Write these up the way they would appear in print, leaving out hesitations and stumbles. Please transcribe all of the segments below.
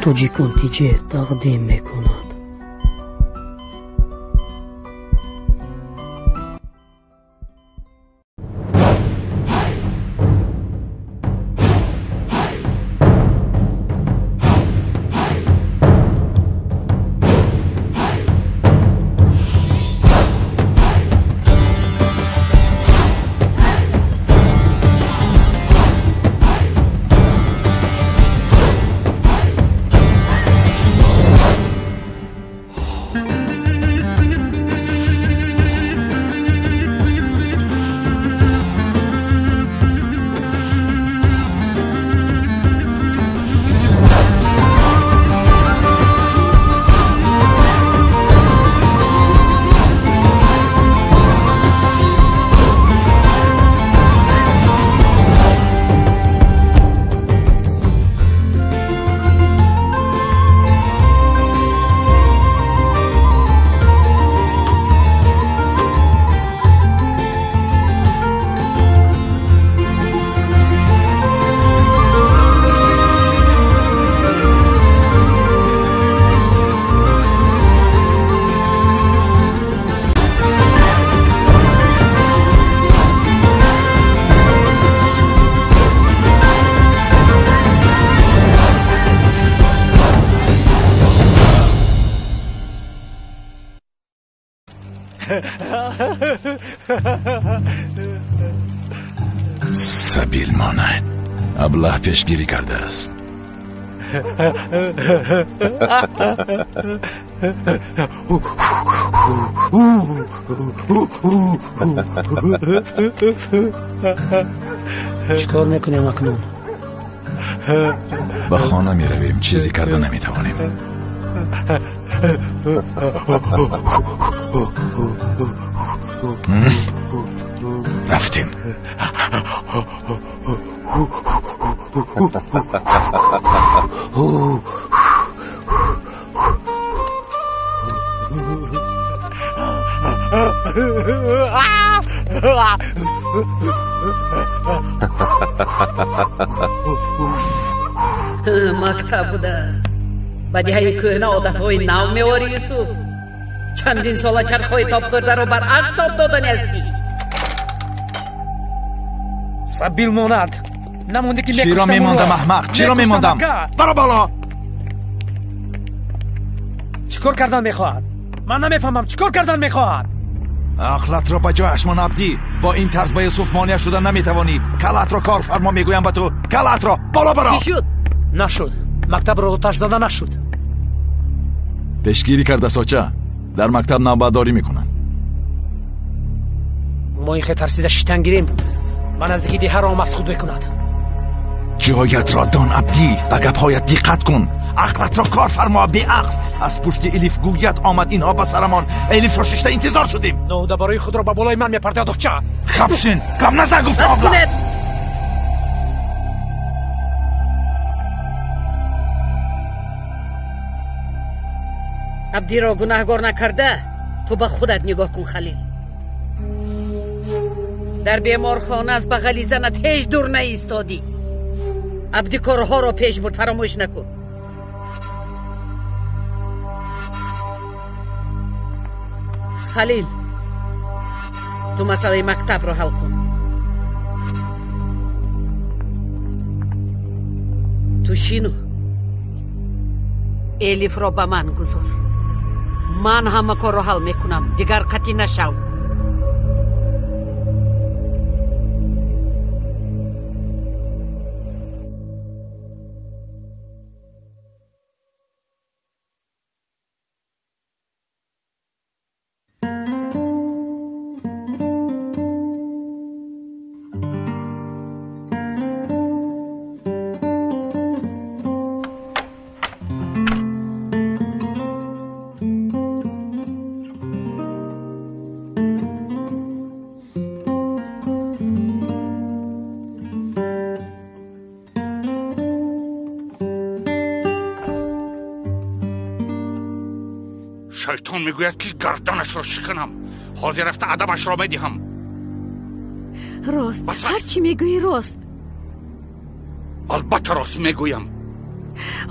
Тоҷикон ТҶ тақдим мекунад. Сабил монад аблаҳ пешгирӣ кардааст. Чӣ кор мекунем акнун? Ба хона меравем, чизе карда наметавонем. Рафтем. Мактаб будааст. Ба деҳаи кӯҳна одатҳои нав меорӣ, Юсуф. Чандин сола чархҳои тобхӯрдаро баръакс тоб додани ҳастӣ. Сабил монад. Намонде ки чиро мемондам, аҳмақ? Чиро мемондам? Баро боло! Чӣ кор кардан мехоҳад? Ман намефаҳмам, чӣ кор кардан мехоҳад? Ақлатро ба ҷояш мон, Абдӣ. Бо ин тарз ба Юсуф монеа шуда наметавонӣ. Калатро кор фармо, мегӯям ба ту. Калатро боло баро! Чӣ шуд? Нашуд. Мактабро оташ зада нашуд. Пешгирӣ карда соча. Дар мактаб навбатдорӣ мекунанд. Мо ин хе тарсида шитан гирем, ба наздики деҳаро масхуд мекунад. Ҷоятро дон, Абдӣ. Ба гапҳоят диққат кун. Ақлатро кор фармо, беақл. Аз пушти Элиф гӯят омад инҳо ба сарамон. Элифро шишта интизор шудем. Ноҳуда барои худро ба болои ман мепартояд, оча. Хапшин, гап назан, гуфтам абла. Абдиро гунаҳгор накарда, ту ба худат нигоҳ кун, Халил. Дар беморхона аз бағали занат ҳеҷ дур наистодӣ. Абди корҳоро пеш бурд, фаромӯш накун. Халил, ту масъалаи мактабро ҳал кун. Ту шину Элифро ба ман гузор. Ман ҳама корро ҳал мекунам, дигар қатъӣ нашав. Шайтон мегӯяд, ки гарданашро шиканам. Ҳозир рафта адабашро медиҳам. Рост, ҳар чӣ мегӯӣ рост. Албатта рост мегӯям.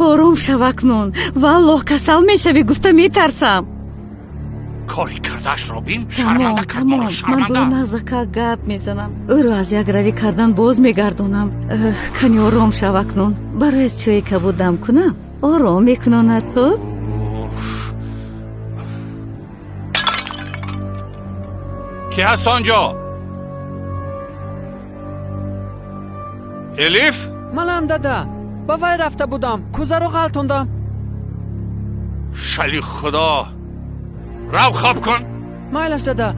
Ором шав акнун. Валлоҳ касал мешавӣ гуфта метарсам. Кори кардаашро бин, шарманда кард моро, шарманда. Ман бо Назака гап мезанам. Ӯро аз як равӣ кардан боз мегардонам. Кани ором шав акнун. Бароят чойи кабуд дам кунам. Ором мекунонад, хуб? Ки ҳаст он ҷо? Элиф? Манам дада. Ба вай рафта будам, кӯзаро ғалтондам. Шали худо, рав хоб кун. Майлаш дада.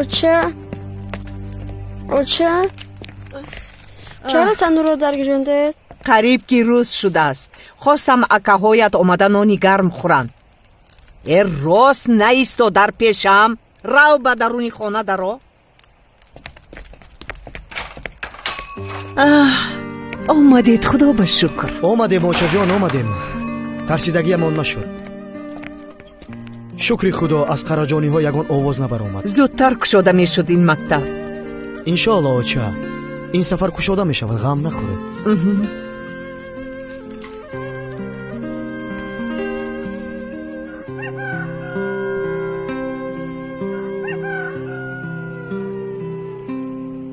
Оча, оча, чаро танӯрро даргирондед? Қариб ки рӯз шудааст. Хостам акаҳоят омада нони гарм хӯранд. Э, рост наисто дар пешам. Рав ба даруни хона даро. Омадед, худо ба шукр. Омадем, очаҷон, омадем. Тарсидагиамон нашуд. Шукри худо, аз қараҷониҳо ягон овоз набаромад. Зудтар кушода мешуд ин мактаб. Иншоалло, оча, ин сафар кушода мешавад, ғам нахӯред.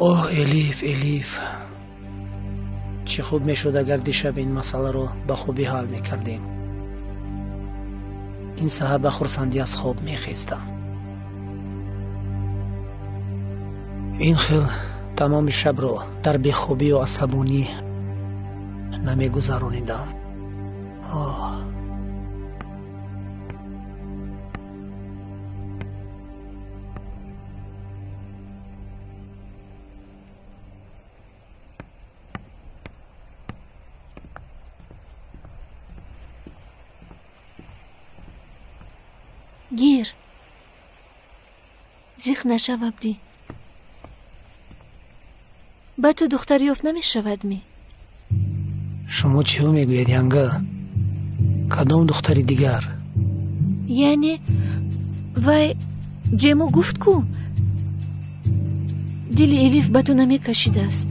Оҳ, Элиф, Элиф, чӣ хуб мешуд, агар дишаб ин масъаларо ба хубӣ ҳал мекардем. Ин саҳар ба хурсандӣ аз хоб мехестам. Ин хел тамоми шабро дар бехобию асабонӣ намегузаронидам. Оҳ. Гир, зиқ нашав, Абдӣ. Ба ту духтар ёфт намешавад ми? Шумо чиҳо мегӯед, янга? Кадом духтари дигар? Яъне вай Ҷемо гуфт ку, дили Элиф ба ту намекашидааст.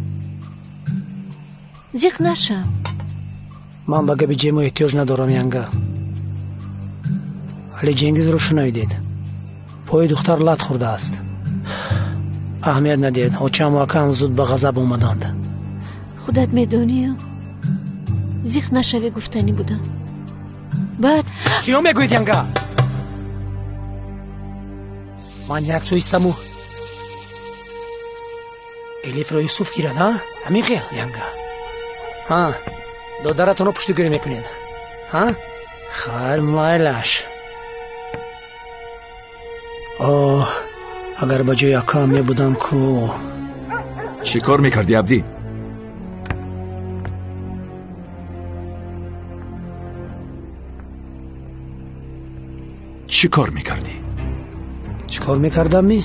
Зиқ нашав. Ман ба габи Ҷемо эҳтиёҷ надорам, янга. Вале Ҷенгизро шунавидед. Пои духтар лат хӯрдааст. Аҳамият надиҳед, очаму акаам зуд ба ғазаб омаданд. Худат медонию, зиқ нашавӣ гуфтанӣ будам. Баъд чиё мегӯед, янга? Ман як сӯ истаму Элифро Юсуф гирад, ҳа? Ҳамин хел, янга? Ҳа, додаратонро пуштигирӣ мекунед, ҳа? Хайр, майлаш. Оҳ, агар ба ҷои акаам мебудам ку. Чӣ кор мекардӣ, Абдӣ? Чӣ кор мекардӣ? Чӣ кор мекардам ми?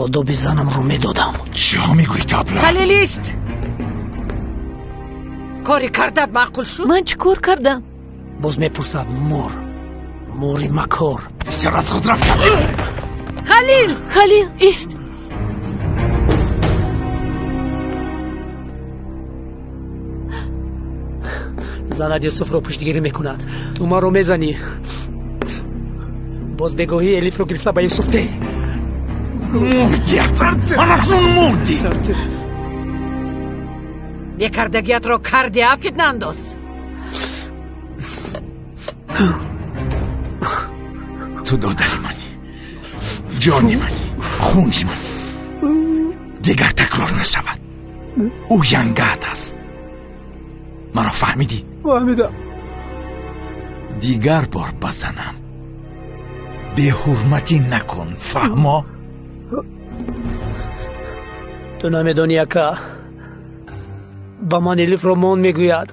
Одоби занамро медодам. Чиҳо мегӯӣ, табла? Халилист! Кори кардат маъқул шуд? Ман чӣ кор кардам? Боз мепурсад мор, мори макор. Бисёр аз худ рафта. Халил! Халил, ист! Занат Юсуфро пуштигирӣ мекунад. Ту маро мезанӣ. Боз бегоҳӣ Элифро гирифта ба Юсуф деҳ. Мурдӣ, анакнун мурдӣ. Бекардагиятро карди, а фитнаандоз? Ту додари манӣ, ҷони манӣ, хуни манӣ. Дигар такрор нашавад. Ӯ янгаат аст. Маро фаҳмидӣ? Фаҳмидам. Дигар бор базанам беҳурматӣ накун, фаҳмо? Ту намедонӣ, ака, ба ман Элифро мон мегӯяд,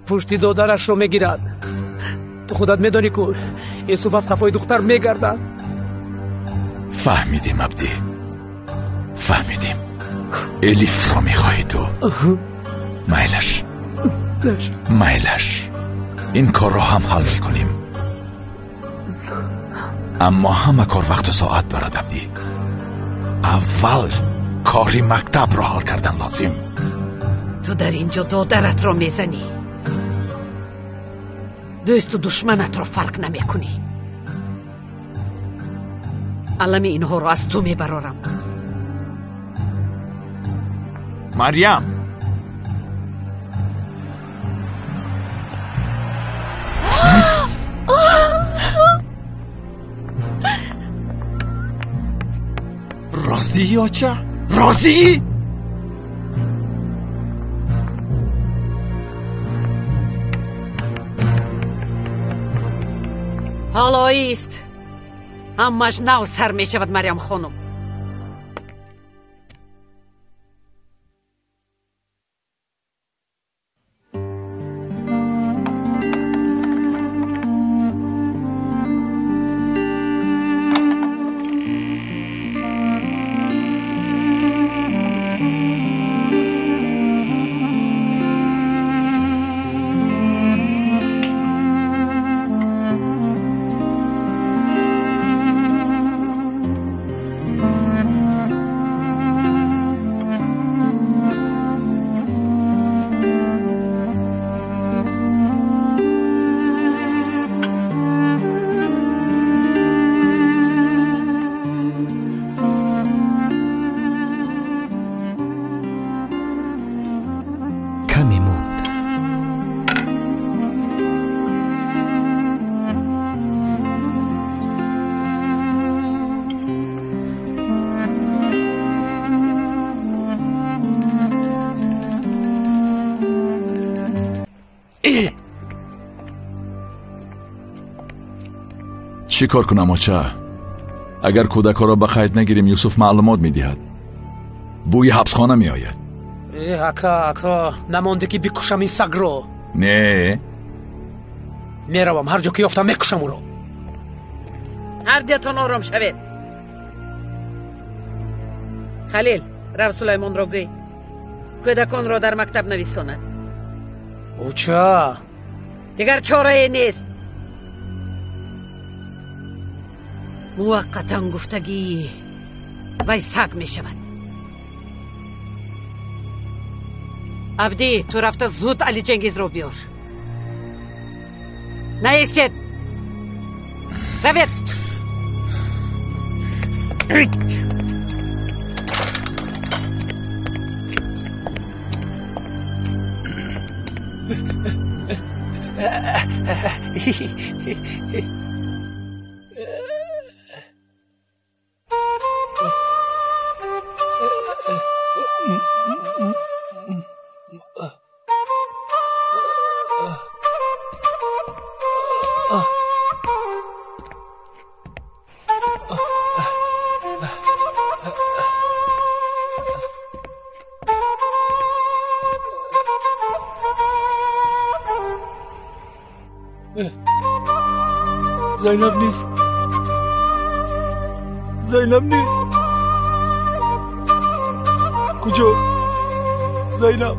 пушти додарашро мегирад. Ту худат медонӣ, ку Юсуф аз қафои духтар мегардад. Фаҳмидем, Абдӣ, фаҳмидем. Элифро мехоҳӣ ту. Майлаш, майлаш, ин корро ҳам ҳал мекунем. Аммо ҳама кор вақту соат дорад, Абдӣ. Аввал кори мактабро ҳал кардан лозим. Ту дар ин ҷо додаратро мезанӣ, дӯсту душманатро фарқ намекунӣ. Алами инҳоро аз ту мебарорам. Марьям! Розӣ, оча? Розӣ? Ҳоло ист. Ҳамаш нав сар мешавад, Марьям хонум. Каме монд. Чӣ кор кунам, оча? Агар кӯдакҳоро ба қайд нагирем, Юсуф маълумот медиҳад. Бӯи ҳабсхона меояд. Ака, ака, намонде ки бикушам ин сагро. Не, меравам, ҳар ҷо ки ёфтам мекушам ӯро. Ҳар дуятон ором шавед. Халил, рав Сулаймонро гӯй, кӯдаконро дар мактаб нависонад. Оча, дигар чорае нест. Муваққатан гуфтагӣ вай саг мешавад. Абдӣ, ту рафта зуд Али Ҷенгизро биёр. Наистед, равед. Зайнаб нест, Зайнаб нест. Куҷост Зайнаб?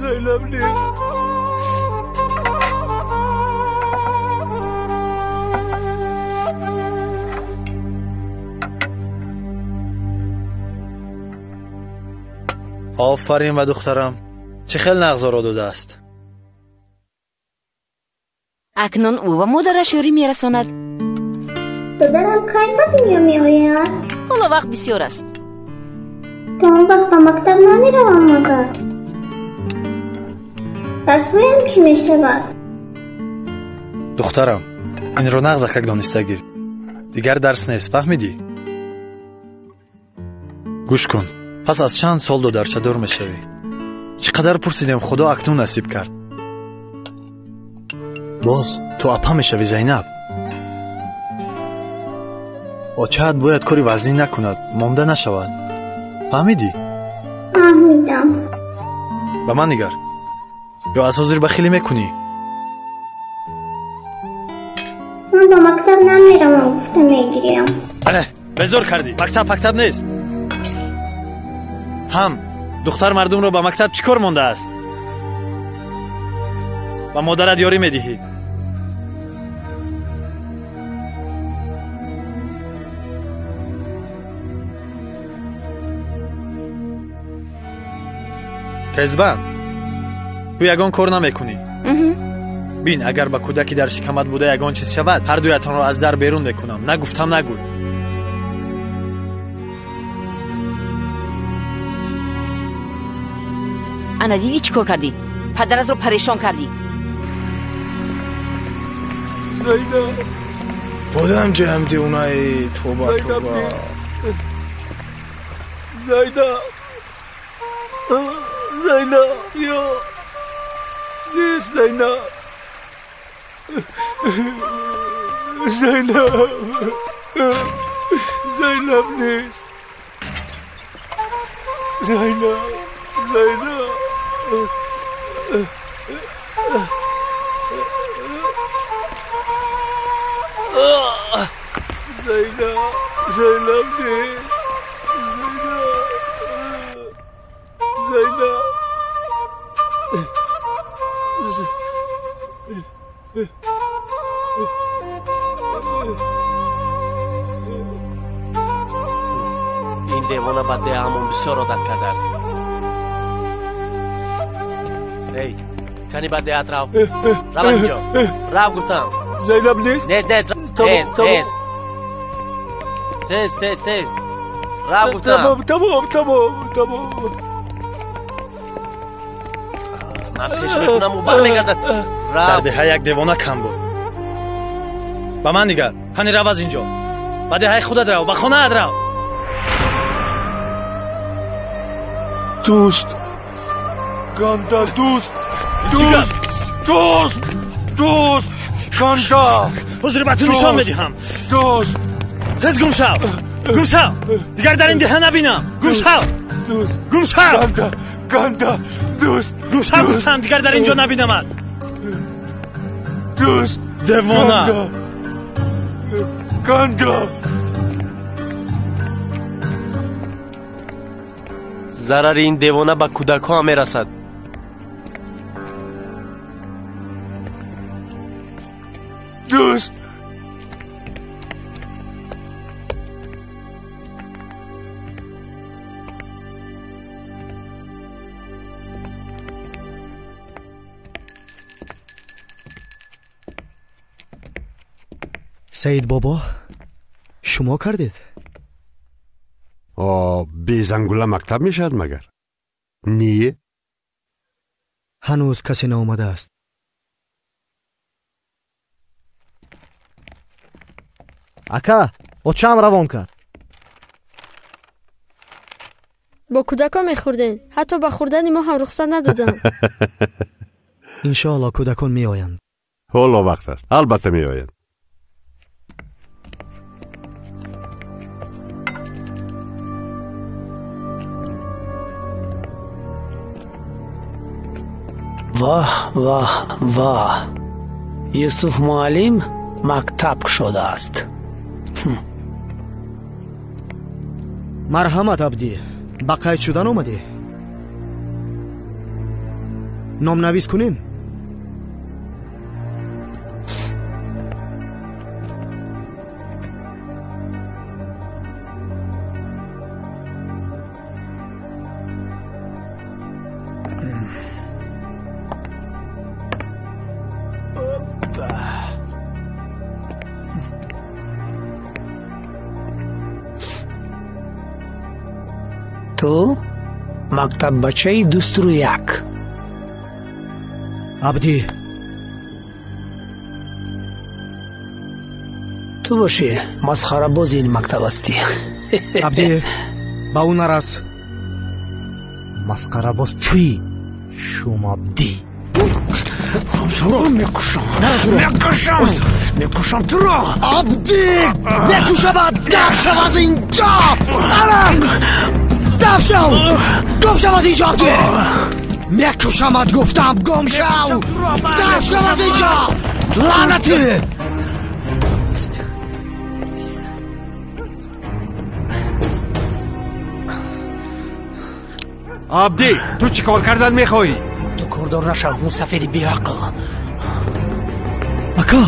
Зайнаб нест. Офарин ва духтарам, чӣ хел нағзоро додааст. Акнун ӯ ба модараш ёрӣ мерасонад. Додарам кай ба дунё меояд? Ҳоло вақт бисёр аст. То он вақт ба мактаб намеравам магар? Дарсҳоям чӣ мешавад? Духтарам, инро нағзакак дониста гир. Дигар дарс нест, фаҳмидӣ? Гӯш кун, пас аз чанд сол додарчадор мешавӣ. Чӣ қадар пурсидем, Худо акнун насиб кард. Боз ту апа мешавӣ, Зайнаб. Очаат бояд кори вазнин накунад, монда нашавад. Фаҳмидӣ? Фаҳмидам. Ба ман нигар. Ё аз ҳозир бахилӣ мекунӣ? Ман ба мактаб намеравам, гуфта мегирям. Бале, безор кардӣ. Мактаб мактаб нест. Ҳам духтар мардумро ба мактаб чӣ кор мондааст? Ба модарат ёрӣ медиҳӣ. Тезбанд, ту ягон кор намекунӣ. Бин, агар ба кӯдаки дар шикамат буда ягон чиз шавад, ҳар дуятонро аз дар берун мекунам. Нагуфтам, нагӯй. Ана дидӣ чӣ кор кардӣ? Падаратро парешон кардӣ. Зайнаб, бодам ҷаям девонаи, тоба тоба. Зайнаб, Зайнаб, ё нест. Зайнаб, Зайнаб, Зайнаб нест. Зайнаб, Зайнаб. Зайнаб, Зайнаб нест. Зайнаб, Зайнаб. Ин девона ба деҳамон бисёр одат кардааст. Эй, кани ба деҳат рав. Рав аз инҷо. Рав гуфтам. Зайнаб нест? Нест, нест, тез, тез. Тез, тез, тез. Рав гуфтам. Тамом, тамом, тамом, тамом. Ман пеш мекунам, ӯ бармегардад. Рав. Дар деҳа як девона кам буд. Ба ман нигар. Ҳани рав аз инҷо. Ба деҳаи худат рав, ба хонаат рав. Дӯст, ганда, дӯст, дӯст, дӯст, дӯст, ганда. Ҳозир ба ту нишон медиҳам. Дӯст, тез гум шав, гум шав. Дигар дар ин деҳа набинам. Гум шав, гум шав. Ганда, ганда, дӯст, гум шав гуфтам, дигар дар ин ҷо набинамад. Дӯст, девона. Ганда. Зарари ин девона ба кӯдакҳо ҳам мерасад. Дӯст, Саид бобо, шумо кардед? Безангула мактаб мешавад магар? Не? Ҳанӯз касе наомадааст. Ака, очаам равон кард. Бо кӯдакон мехӯрдем, ҳатто ба хӯрдани мо ҳам рухсат надоданд. Иншоалло кӯдакон меоянд. Ҳоло вақт аст, албатта меоянд. Ваҳ, ваҳ, ваҳ, Юсуф муаллим мактаб кушодааст. Марҳамат, Абдӣ, ба қайд шудан омадӣ? Номнавис кунем? Ту мактаббачаи дустрӯяк. Абдӣ, ту бошӣ масхарабози ин мактаб ҳастӣ. Абдӣ, ба ӯ нарас. Масхарабоз туӣ, шум Абдӣ. Мекушам, мекушам, мекушам туро. Абдӣ, мекушамат. Даф шав аз инҷо. Ара, даф шав, гум шав аз инҷо. Абдӣ, мекушамат, гуфтам, гум шав, даф шав аз инҷо, лаънатӣ. Абдӣ, ту чӣ кор кардан мехоҳӣ? Ту кордор нашав, мусафири беақл. Ака,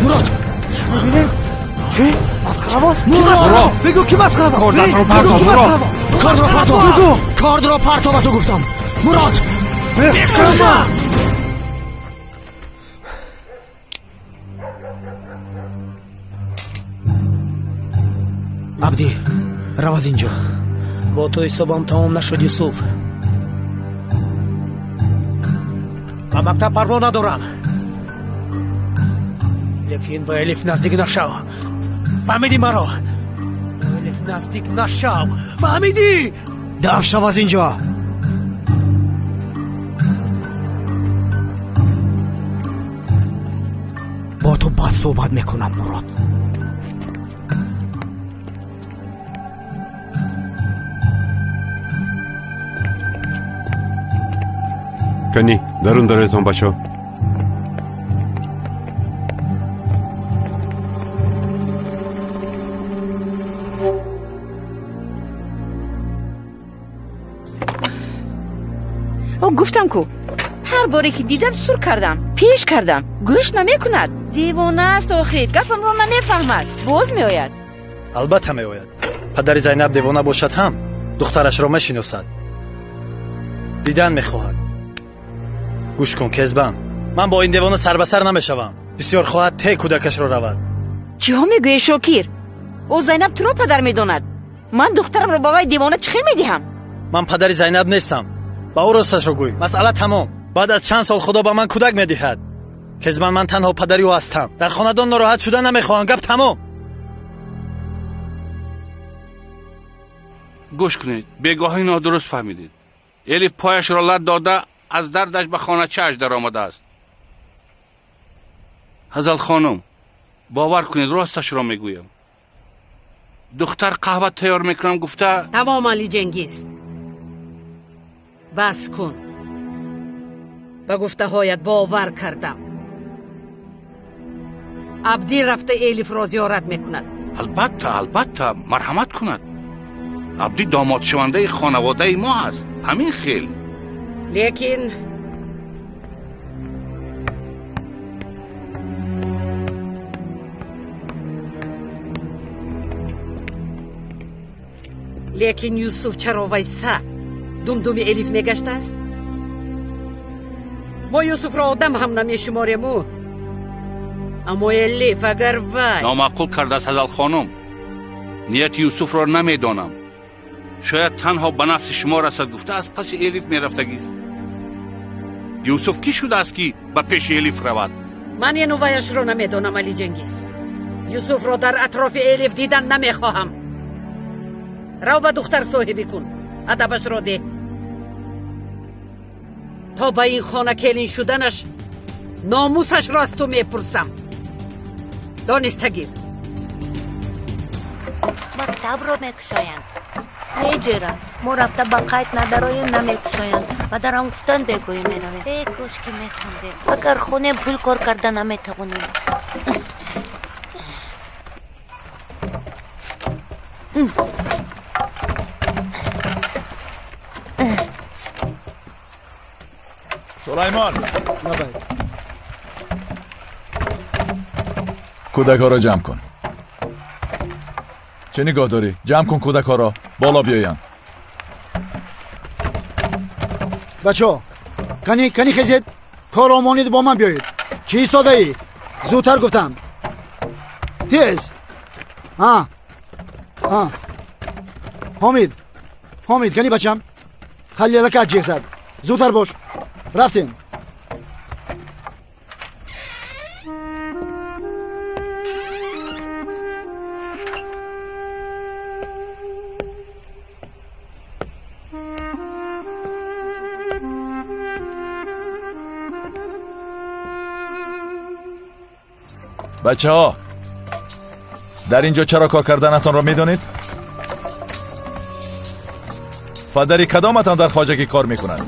Мурод, чӣ масхарабоз? Мурод, бигӯ, ки масхарабоз? Кордатро партоб, Мурод, кордро партоб, бигӯ, кордро партоб, ба ту гуфтам, Мурод. Мекушам. Абдӣ, рав аз инҷо. Бо ту ҳисобам тамом нашуд, Юсуф. Ба мактаб парво надорам, лекин ба Элиф наздик нашав. Фаҳмидӣ маро? Ба Элиф наздик нашав, фаҳмидӣ? Даф шав аз инҷо. Бо ту бад суҳбат мекунам, Мурод. Кани, дарун дароятон, бачаҳо. О, гуфтам ку, ҳар боре ки дидам, сур кардам, пеш кардам, гӯш намекунад. Девона аст охир, гапамро намефаҳмад. Боз меояд. Албатта меояд. Падари Зайнаб девона бошад ҳам, духтарашро мешиносад, дидан мехоҳад. Гӯш кун, Кезбан, ман бо ин девона сарбасар намешавам. Бисёр хоҳад, те кӯдакашро равад. Чиҳо мегӯӣ, Шокир? Ӯ Зайнаб туро падар медонад. Ман духтарамро ба вай девона чӣ хел медиҳам? Ман падари Зайнаб нестам. Ба ӯ росташро гӯй. Масъала тамом. Баъд аз чанд сол Худо ба ман кӯдак медиҳад. Кезбан, ман танҳо падари ӯ ҳастам. Дар хонадон нороҳат шуда намехоҳам. Гап тамом. Гӯш кунед, бегоҳӣ нодуруст фаҳмидед. Элиф пояшро лат дода, аз дардаш ба хоначааш даромадааст. Ҳазал хонум, бовар кунед, росташро мегӯям. Духтар қаҳва тайёр мекунам гуфта. Тамом, Али Ҷенгиз, бас кун. Ба гуфтаҳоят бовар кардам. Абдӣ рафта Элифро зиёрат мекунад. Албатта, албатта, марҳамат кунад. Абдӣ домодшавандаи хонаводаи мо аст, ҳамин хел. Лекин Юсуф чаро вайса думдуми Элиф мегаштааст? Мо Юсуфро одам ҳам намешуморему, аммо Элиф агар вай номаъқул кардааст. Ҳазал хонум, нияти Юсуфро намедонам. Шояд танҳо ба нафси шумо расад гуфта, аз паси Элиф мерафтагист. Юсуф кӣ шудааст, ки ба пеши Элиф равад? Ман енуваяшро намедонам, Али Ҷенгиз. Юсуфро дар атрофи Элиф дидан намехоҳам. Рав, ба духтар соҳибӣ кун, адабашро деҳ. То ба ин хона келин шуданаш номусашро аз ту мепурсам. Донистагир. Мактабро мекушоянд. Неҷера, мо рафта ба қайд надароем, намекушоянд. Падарам гуфтанд, бегоҳӣ меравем. Э, кош ки мехондем. Агар хонем, пул кор карда наметавонем. Сулаймон, кӯдакҳоро ҷамъ кун. Чӣ нигоҳ дорӣ? Ҷамъ кун кӯдакҳоро, боло биёянд. Бачаҳо, кани, кани, хезед. Корро монед, бо ман биёед. Чӣ истодаӣ? Зудтар гуфтам. Тез. Ҳа. Ҳа. Ҳомид. Ҳомид, кани бачам? Халилакат ҷеғ зад. Зудтар бош. Рафтем. бачаҳо, дар ин ҷо чаро кор карданатонро медонед? Падари кадоматон дар хоҷагӣ кор мекунад?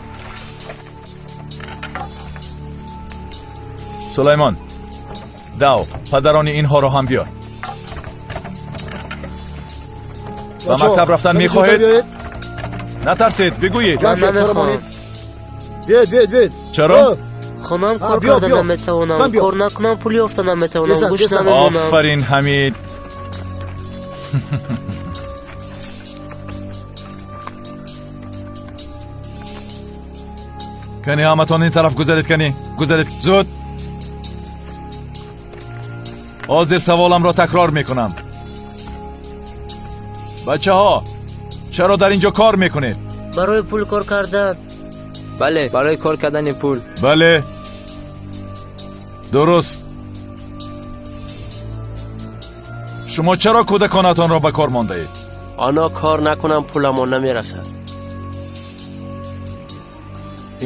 Сулаймон, дав, падарони инҳоро ҳам биёр. Ба мактаб рафтан мехоҳед? Натарсед, бигӯед. Биёед, биёед, биёед. Чаро? Хонам кор карда наметавонам, кор накунам пул ёфта наметавонам, гӯш намемонам. Офарин, Ҳамид. Кани ҳаматон ин тараф гузаред, кани гузаред, зуд. Ҳозир саволамро такрор мекунам. Бачаҳо, чаро дар ин ҷо кор мекунед? Барои пул кор кардан. Бале, барои кор кардани пул. Бале, дуруст. Шумо чаро кӯдаконатонро ба кор мондаед? Ана кор накунам пуламон намерасад.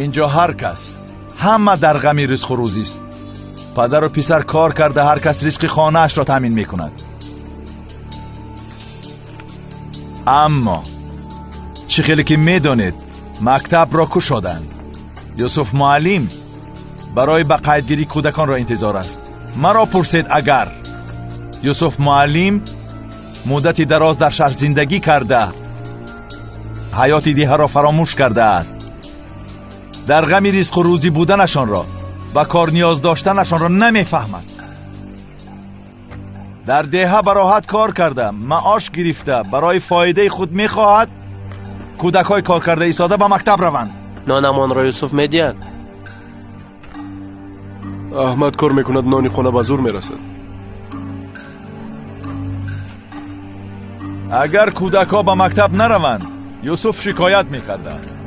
Инҷо ҳар кас, ҳама дар ғами ризқу рӯзист. Падару писар кор карда ҳар кас ризқи хонаашро таъмин мекунад. Аммо чӣ хеле ки медонед, мактабро кушоданд. Юсуф муаллим барои ба қайдгирии кӯдаконро интизор аст. Маро пурсед, агар Юсуф муаллим муддати дароз дар шаҳр зиндагӣ карда, ҳаёти деҳаро фаромӯш кардааст, дар ғами ризқу рӯзӣ буданашонро, ба кор ниёз доштанашонро намефаҳмад. Дар деҳа ба роҳат кор карда, маош гирифта, барои фоидаи худ мехоҳад кӯдакҳои кор карда истода ба мактаб раванд. Нонамонро Юсуф медиҳад. Аҳмад кор мекунад, нони хона ба зур мерасад. Агар кӯдакҳо ба мактаб нараванд, Юсуф шикоят мекардааст.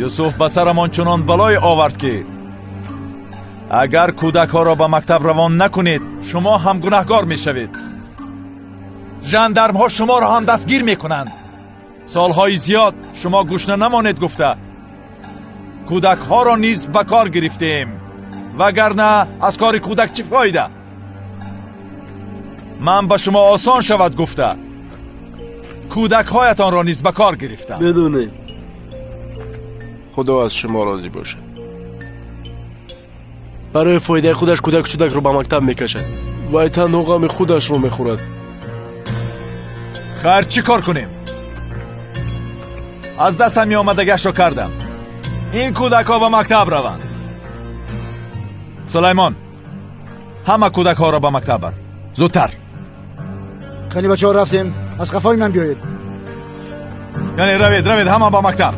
Юсуф ба сарамон чунон балое овард, ки агар кӯдакҳоро ба мактаб равон накунед, шумо ҳам гунаҳкор мешавед. Жандармҳо шуморо ҳам дастгир мекунанд. Солҳои зиёд шумо гушна намонед гуфта кӯдакҳоро низ ба кор гирифтем, вагарна аз кори кӯдак чӣ фоида? Ман ба шумо осон шавад гуфта кӯдакҳоятонро низ ба кор гирифтам. Медонем. Худо аз шумо розӣ бошад. Барои фоидаи худаш кӯдак шудакро ба мактаб мекашад. Вай танҳо ғами худашро мехӯрад. Хайр, чӣ кор кунем? Аз дастам меомадагиашро кардам. Ин кӯдакҳо ба мактаб раванд. Сулаймон, ҳама кӯдакҳоро ба мактаб бар. Зудтар. Кани бачаҳо, рафтем. Аз қафои ман биёед. Яъне равед, равед, ҳама ба мактаб.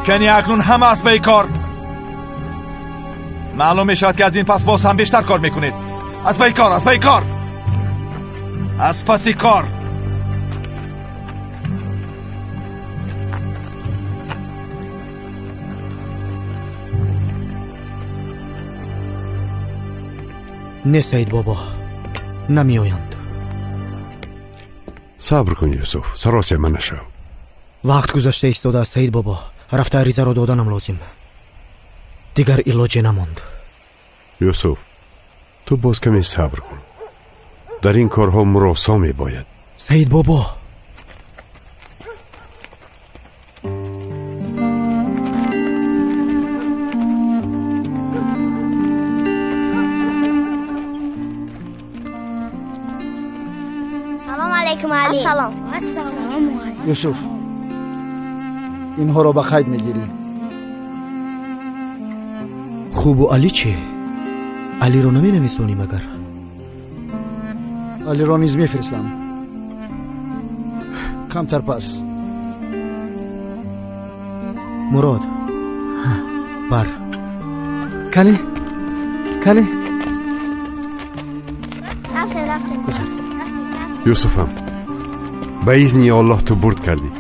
Кани акнун ҳама аст ба кор. Маълум мешавад, ки аз ин пас боз ҳам бештар кор мекунед. Аз паи кор, аз паи кор, аз паси кор. Не, Саид бобо, намеоянд. Сабр кун, Юсуф, саросема нашав. Вақт гузашта истодааст, Саид бобо. Рафта аризаро доданам лозим. Дигар илоҷе намонд. Юсуф, ту боз каме сабр кун. Дар ин корҳо муросо мебояд. Саид бобо, Салом алейкум, Али. Ассалом. Юсуф, инҳоро ба қайд мегирӣ. Хубу Али чӣ? Алиро наменависонӣ магар? Алиро низ мефиристам. Камтар пас. Мурод, бар. Кани? Кани? Рафтем, рафтем. Юсуфам, ба изни Аллоҳ ту бурд кардӣ.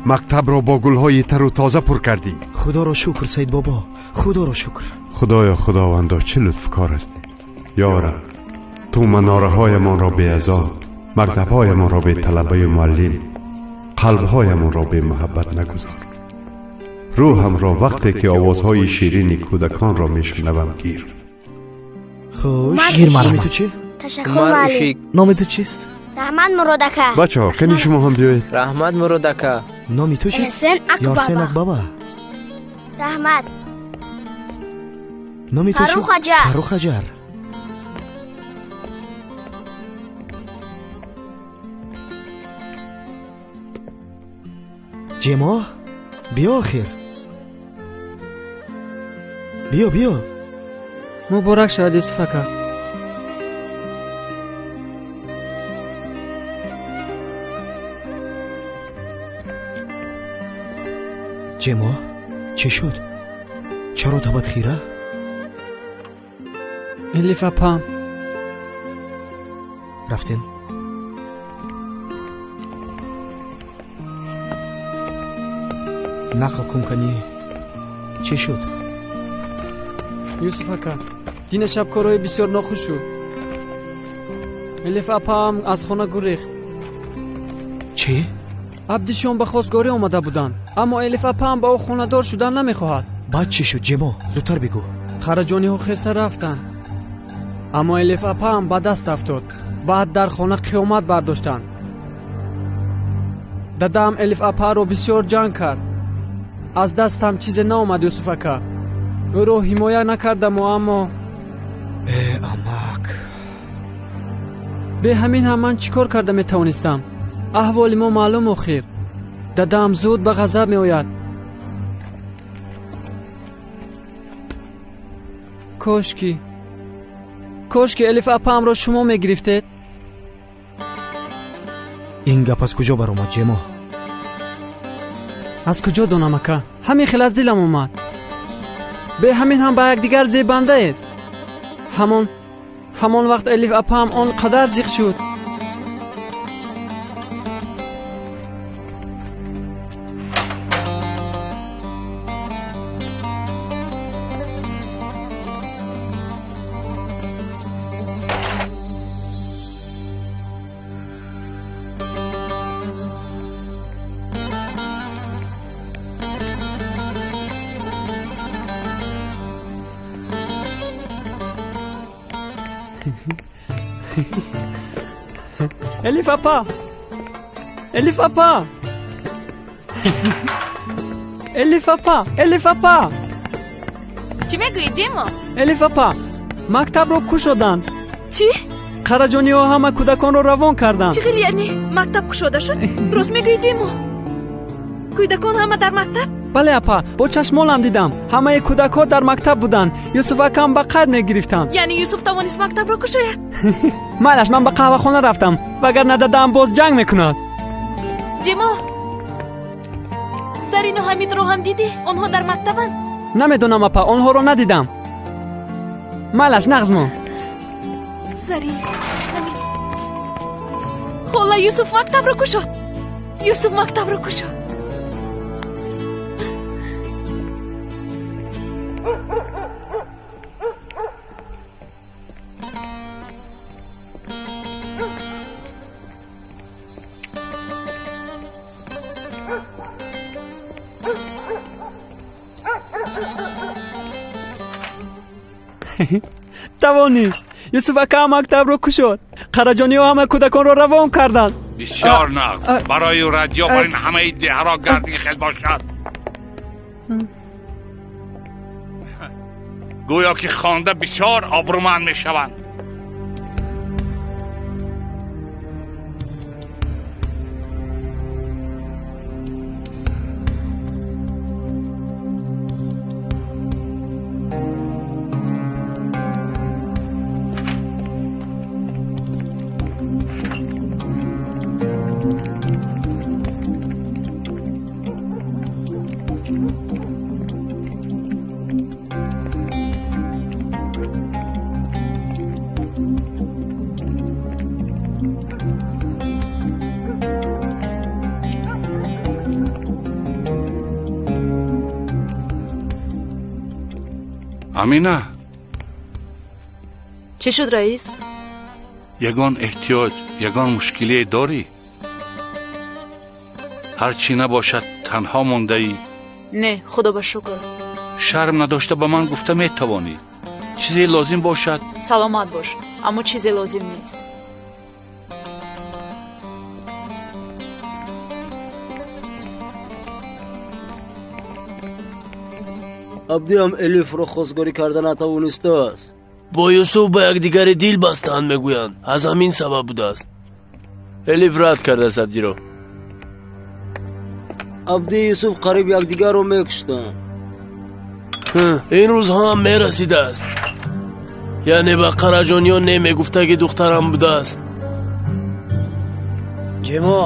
Мактабро бо гулҳои тару тоза пур кардӣ. Худоро шукр, Саид бобо, худоро шукр. Худоё, худовандо, чӣ лутфкор ҳастӣ. Ё Раб, ту манораҳоямонро беазоб, мактабҳоямонро беталабаю муаллим, қалбҳоямонро бемуҳаббат нагузор. Рӯҳамро вақте ки овозҳои ширини кӯдаконро мешунавам гир. Хуш, гир маро. Номи ту чӣ? Ташаккур, муаллим. Номи ту чист? Раҳмат, Мурод ака. Бачаҳо, кани шумо ҳам биёед. Раҳмат, Мурод ака. Номи ту чист? Ярсен Акбаба. Ярсен Акбаба. Раҳмат. Номи ту чӣ? Фаррух Аҷар. Фаррух Аҷар. Ҷемо, биё охир. Биё, биё. Муборак шавад, Юсуф ака. Ҷемо, чӣ шуд? Чаро табат хира? Элиф апам. Рафтем. Нақл кун, кани чӣ шуд? Юсуф ака, дина шаб корҳои бисёр нохуш шуд. Элиф апаам аз хона гурехт. Чӣ? Абдишон ба хостгорӣ омада буданд, аммо Элиф апаам ба ӯ хонадор шудан намехоҳад. Баъд чӣ шуд, Ҷемо? Зудтар бигӯ. Қараҷониҳо хеста рафтанд, аммо Элиф апаам ба даст афтод. Баъд дар хона қиёмат бардоштанд. Дадаам Элиф апаро бисёр ҷанг кард. Аз дастам чизе наомад, Юсуф ака. Ӯро ҳимоя накардаму, аммо э, амак, бе ҳамин ҳам ман чӣ кор карда метавонистам? Аҳволи мо маълум охир. Дадаам зуд ба ғазаб меояд. Кошки, кошки Элиф апаамро шумо мегирифтед. Ин гап аз куҷо баромад, Ҷемо? Аз куҷо донам, ака? Ҳамин хел аз дилам омад. Бе ҳамин ҳам ба якдигар зебандаед. Ҳамон вақт Элиф апаам он қадар зиқ шуд. Элиф апа, Элиф апа, Элиф апа, Элиф апа. Чӣ мегӯӣ, Ҷемо? Элиф апа, мактабро кушоданд. Чӣ? Қараҷониҳо ҳама кӯдаконро равон карданд. Чӣ хел яъне мактаб кушода шуд? Рост мегӯӣ, Ҷемо? Кӯдакон ҳама дар мактаб? Бале, апа, бо чашмонам дидам. Ҳамаи кӯдакҳо дар мактаб буданд. Юсуф акам ба қайд мегирифтанд. Яъне Юсуф тавонист мактабро кушояд? Майлаш, ман ба қаҳвахона рафтам, вагарна дадаам боз ҷанг мекунад. Ҷемо, Зарину Ҳамидро ҳам дидӣ? Онҳо дар мактабанд? Намедонам, апа, онҳоро надидам. Майлаш, нағз мон. Зарин, Ҳамид, хола, Юсуф мактабро кушод. Юсуф мактабро кушод. Тавонист. Юсуф ака мактабро кушод. Қараҷониҳо ҳама кӯдаконро равон карданд. Бисёр нағз. Барои радио бар ин ҳамаи деҳаро гарди хел бошад. Гӯё ки хонда бисёр обрӯманд мешаванд. Амина. Чӣ шуд, раис? Ягон эҳтиёҷ, ягон мушкилие дорӣ? Ҳар чӣ набошад, танҳо мондаӣ. Не, худо ба шукр. Шарм надошта ба ман гуфта метавонӣ. Чизе лозим бошад? Саломат бош, аммо чизе лозим нест. Абдиам Элифро хостгорӣ карда натавонистааст. Бо Юсуф ба якдигари дил бастаанд, мегӯянд. Аз ҳамин сабаб будааст. Элиф рад кардааст Абдиро. Абди Юсуф қариб якдигарро мекуштанд. Ин рӯзҳо ҳам мерасидааст. Яъне ба Қараҷониён не мегуфтаги духтарам будааст. Ҷимо,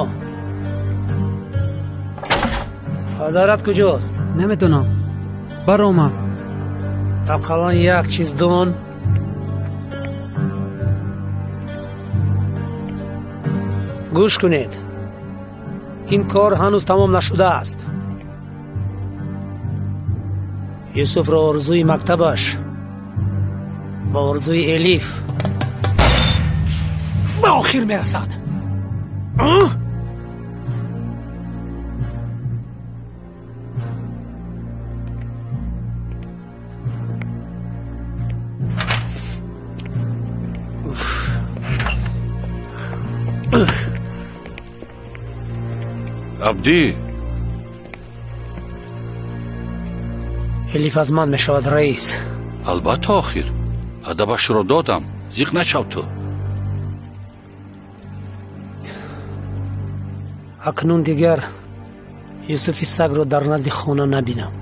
падарат куҷост? Намедонам. Баромад. Ақаллан як чиз дон. Гӯш кунед, ин кор ҳанӯз тамом нашудааст. Юсуфро орзуи мактабаш ва орзуи Элиф ба охир мерасад. Абдӣ. Элиф аз ман мешавад, раис. Албатта, охир адабашро додам, зиқ нашав ту. Акнун дигар Юсуфи сагро дар назди хона набинам.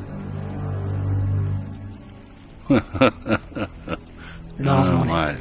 Нағз монед.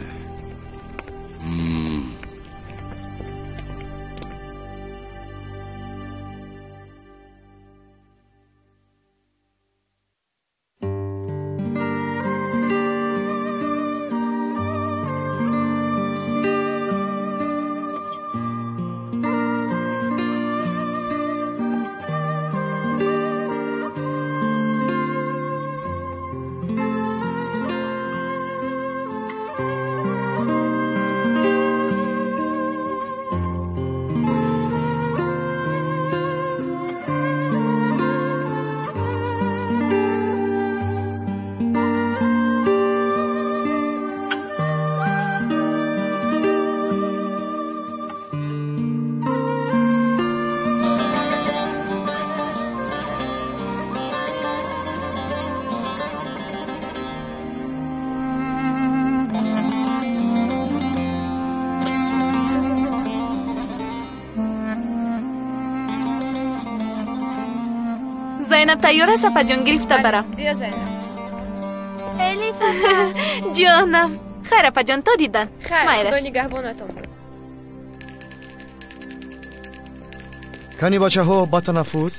Зайнаб тайёр аст, апаҷон, гирифта барам. Биё, Зайнаб. Элиф. Ҷонам. Хайр, апаҷон, то дидан. Хайр, Худо нигаҳбонатон буд. Кани бачаҳо, ба танаффус.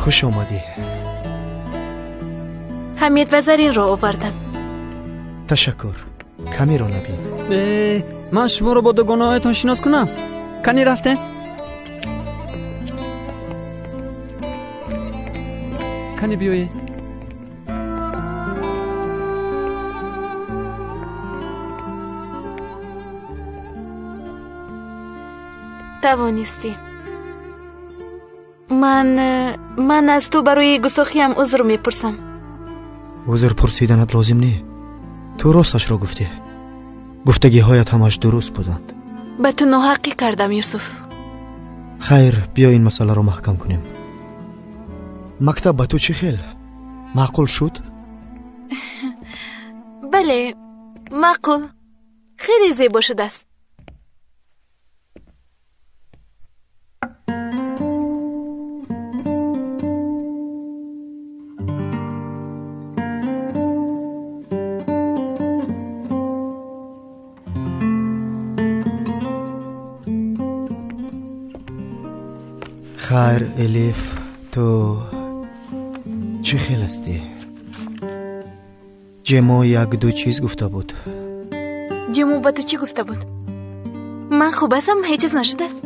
Хуш омадӣ. Ҳамид ва Заринро овардам. Ташаккур. Камеро набин. Ман шуморо бо дугонаҳоятон шинос кунам. Кани рафтем? Кани биёед. Тавонистӣ. Ман аз ту барои густохиям узр мепурсам. Узр пурсиданат лозим не. Ту росташро гуфтӣ. Гуфтагиҳоят ҳамаш дуруст буданд. Ба ту ноҳаққӣ кардам, Юсуф. Хайр, биё ин масъаларо маҳкам кунем. Мактаб ба ту чӣ хел? Маъқул шуд? Бале, маъқул. Хеле зебо шудааст. Хайр, Элиф, ту чӣ хел ҳастӣ? Ҷемо як-ду чиз гуфта буд. Ҷемо ба ту чӣ гуфта буд? Ман хуб ҳастам, ҳеҷ чиз нашудааст.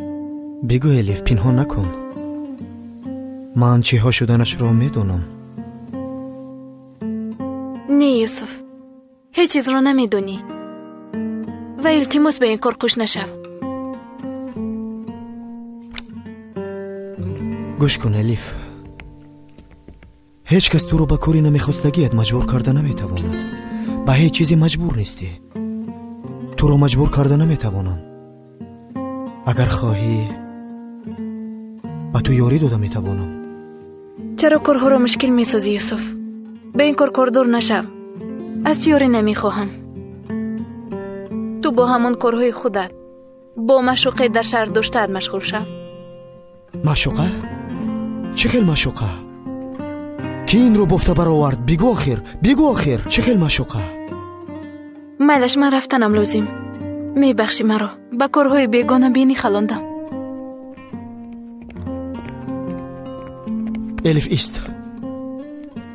Бигӯ, Элиф, пинҳон накун. Ман чиҳо шуданашро медонам. Не, Юсуф, ҳеҷ чизро намедонӣ. Ва илтимос ба ин кор қуш нашав. Гӯш кун, Элиф. Ҳеҷ кас туро ба кори намехостагият маҷбур карда наметавонад. Ба ҳеҷ чизе маҷбур нестӣ. Туро маҷбур карда наметавонам. Агар хоҳӣ, ба ту ёрӣ дода метавонам. Чаро корҳоро мушкил месозӣ, Юсуф? Ба ин кор кордор нашав. Аз ту ёрӣ намехоҳам. Ту бо ҳамон корҳои худат, бо маъшуқе дар шаҳр доштаат машғул шав. Маъшуқа? Чӣ хел маъшуқа? Ки инро бофта баровард? Бигӯ охир, бигӯ охир, чӣ хел маъшуқа? Майлаш, ман рафтанам лозим. Мебахшӣ маро, ба корҳои бегона бинӣ халондам. Элиф, ист.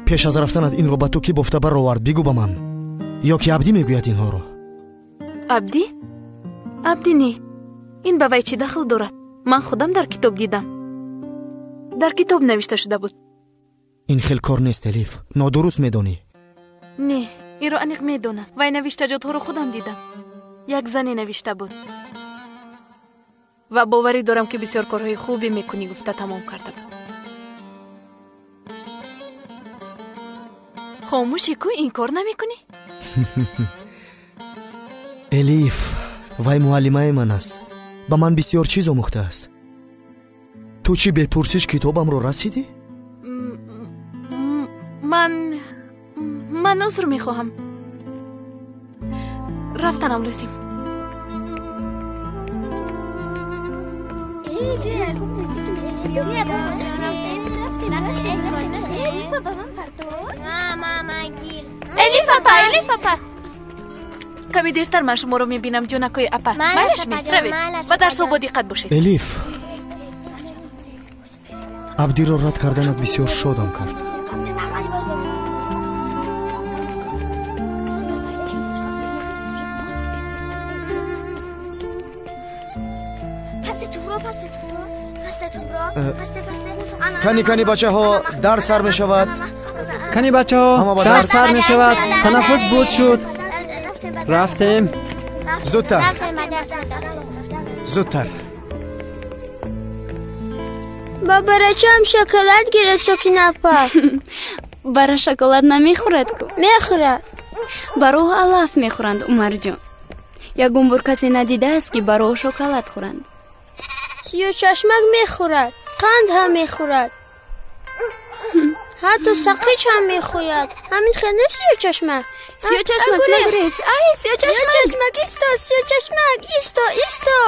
Пеш аз рафтанат инро ба ту кӣ бофта баровард? Бигӯ ба ман. Ё ки Абдӣ мегӯяд инҳоро? Абдӣ? Абдӣ не. Ин ба вай чӣ дахл дорад? Ман худам дар китоб дидам. Дар китоб навишта шуда буд. Ин хел кор нест, Элиф. Нодуруст медонӣ. Не, инро аниқ медонам. Вай навиштаҷотҳоро худам дидам. Як зане навишта буд. Ва боварӣ дорам, ки бисёр корҳои хубе мекунӣ гуфта тамом карда буд. Хомӯшӣ ку, ин кор намекунӣ? Элиф, вай муаллимаи ман аст. Ба ман бисёр чиз омӯхтааст. Ту чӣ бепурсиш китобамро расидӣ? Ман узр мехоҳам. Рафтанам лозим. Элиф апа, Элиф апа. Каме дертар ман шуморо мебинам, ҷонакои апа. Майлаш ме, равед. Ба дарсҳо бо диққат бошед. Элиф, Абдиро рад карданат бисёр шодам кард. Кани, кани бачаҳо, дарс сар мешавад. Кани бачаҳо, дарс сар мешавад. Танаффус буд шуд. Рафтем. Зудтар, зудтар. Ба барачаам шоколад гирад, Сокина апа. Бара шоколад намехӯрад ку? Мехӯрад. Бароҳ алаф мехӯранд, Умарҷон. Ягон бор касе надидааст, ки бароҳ шоколад хӯранд. Сиёҳчашмак мехӯрад, қанд ҳам мехӯрад, ҳатто сақич ҳам мехӯяд. Ҳамин хел нест, Сиёҳчашмак? Сиёҳчашмак, нагурез. Ай, Сиёҳчашмак! Сиёҳчашмак, исто, Сиёҳчашмак, исто, исто,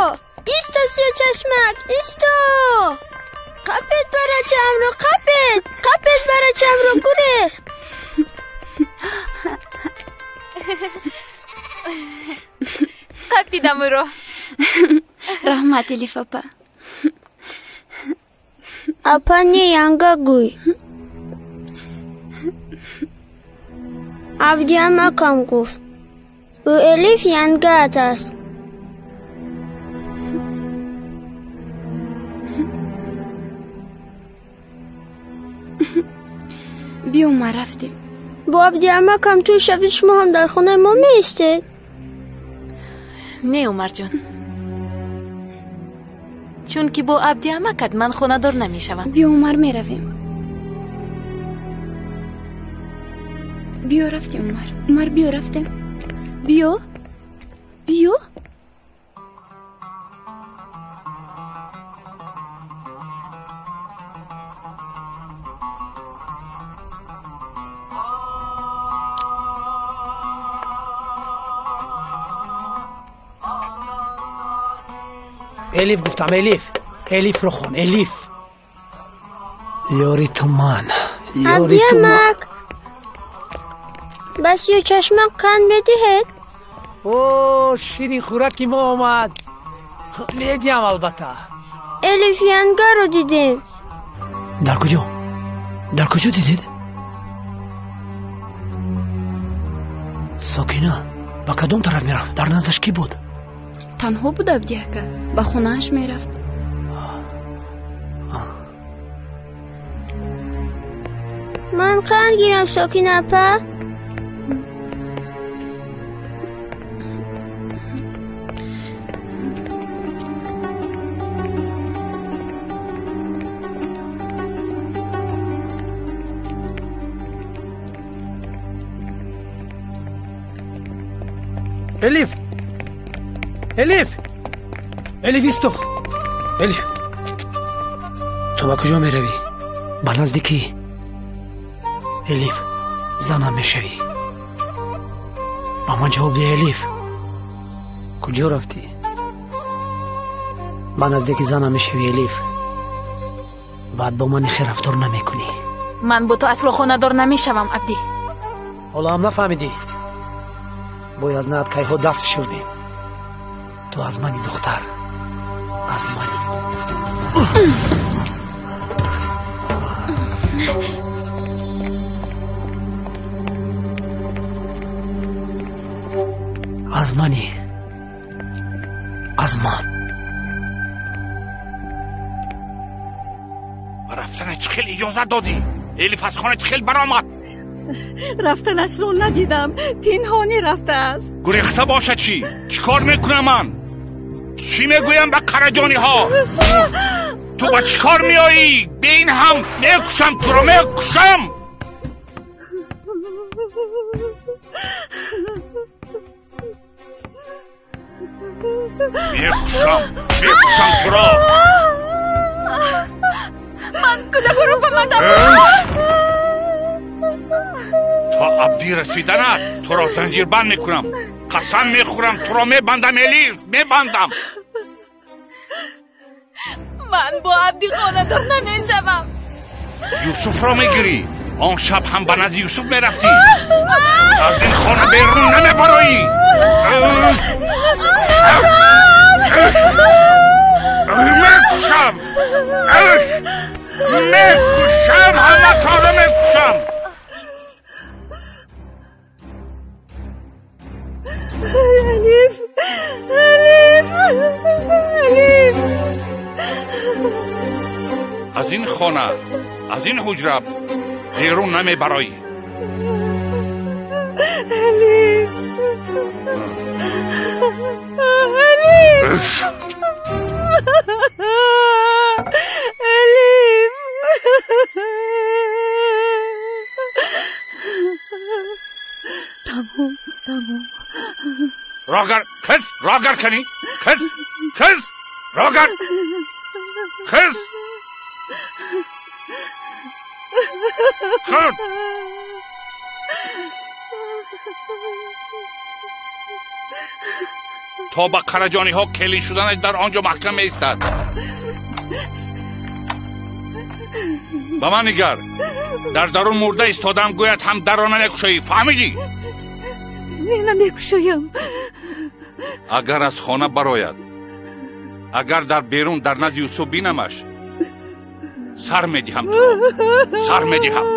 исто, Сиёҳчашмак, исто. Қапед барачаамро, қапед, қапед барачаамро, гурехт. Қапидам ӯро. Раҳмат, Элиф апа. Апа не, янга гӯй. Абдиамакам гуфт: ӯ Элиф янгаат аст. Биё, ма рафтем. Бо Абдиамакам тӯй шавид, шумо ҳам дар хонаи мо меистед? Не, Умарҷон. Чунки бо Абдиамакат ман хонадор намешавам. Биё, Умар, меравем. Биё, рафтем, Умар. Умар, биё, рафтем. Биё, биё. Элиф гуфтам, Элиф, Элифро хон, Элиф. Ёри ту ман, ёри ту ман. Абдиамак, ба Сиёҳчашмак қанд медиҳед? О, ширин хӯраки мо омад. Медиҳам, албатта. Элиф янгаро дидем. Дар куҷо? Дар куҷо дидед? Сокина ба кадом тараф мерафт? Дар наздаш кӣ буд? Танҳо буд Абди ака, ба хонааш мерафт. Ман қанд гирам, Сокина апа? Элиф! Элиф! Элиф, исто! Элиф! Ту ба куҷо меравӣ? Ба назди кӣ? Элиф, занам мешавӣ. Ба ман ҷавоб деҳ, Элиф. Куҷо рафтӣ? Ба наздики занам мешавӣ, Элиф. Баъд бо ман хел рафтор намекунӣ. Ман бо ту асло хонадор намешавам, Абдӣ. Ҳоло ҳам нафаҳмидӣ? Бояд знад кайҳо даст фишурдем. Ту аз мани, духтар, аз мани. Аз мани, аз ман. Ба рафтана чӣ хел иҷозат додӣ? Элиф аз хона чӣ хел баромад? Рафтанашро надидам, пинҳонӣ рафтааст. Гурехта бошад чӣ? Чӣ кор мекунам ман? Чӣ мегӯям ба қараҷониҳо? Ту ба чӣ кор меоӣ? Бе ин ҳам мекушам туро, мекушам. Мекушам, мекушам туро. Ман кӯдакро ба ман То Абдӣ расиданат туро занҷирбанд мекунам. Қасам мехӯрам, туро мебандам, Элиф, мебандам. Ман бо Абдӣ хонадор намешавам. Юсуфро мегирӣ. Он шаб ҳам ба назди Юсуф мерафтӣ. Аз ин хона берун намебароӣ. Мекушам, мекушам, ҳаматонро мекушам. Элиф, Элиф, Элиф. Аз ин хона, аз ин ҳуҷра берун намебароӣ. Элиф, Элиф, Элиф. Тамом, тамом. Рогар, қиз, рогар кани, қиз, қиз, рогар, қиз. Қиз. То ба қараҷониҳо келин шуданаш дар он ҷо маҳкам меистад. Ба ман нигар, дар дарун мурда истодам, гӯяд ҳам дарро намекушоӣ, фаҳмидӣ? Не, намекушоям. Агар аз хона барояд, агар дар берун дар назди Юсуф бинамаш, сар медиҳам туро, сар медиҳам.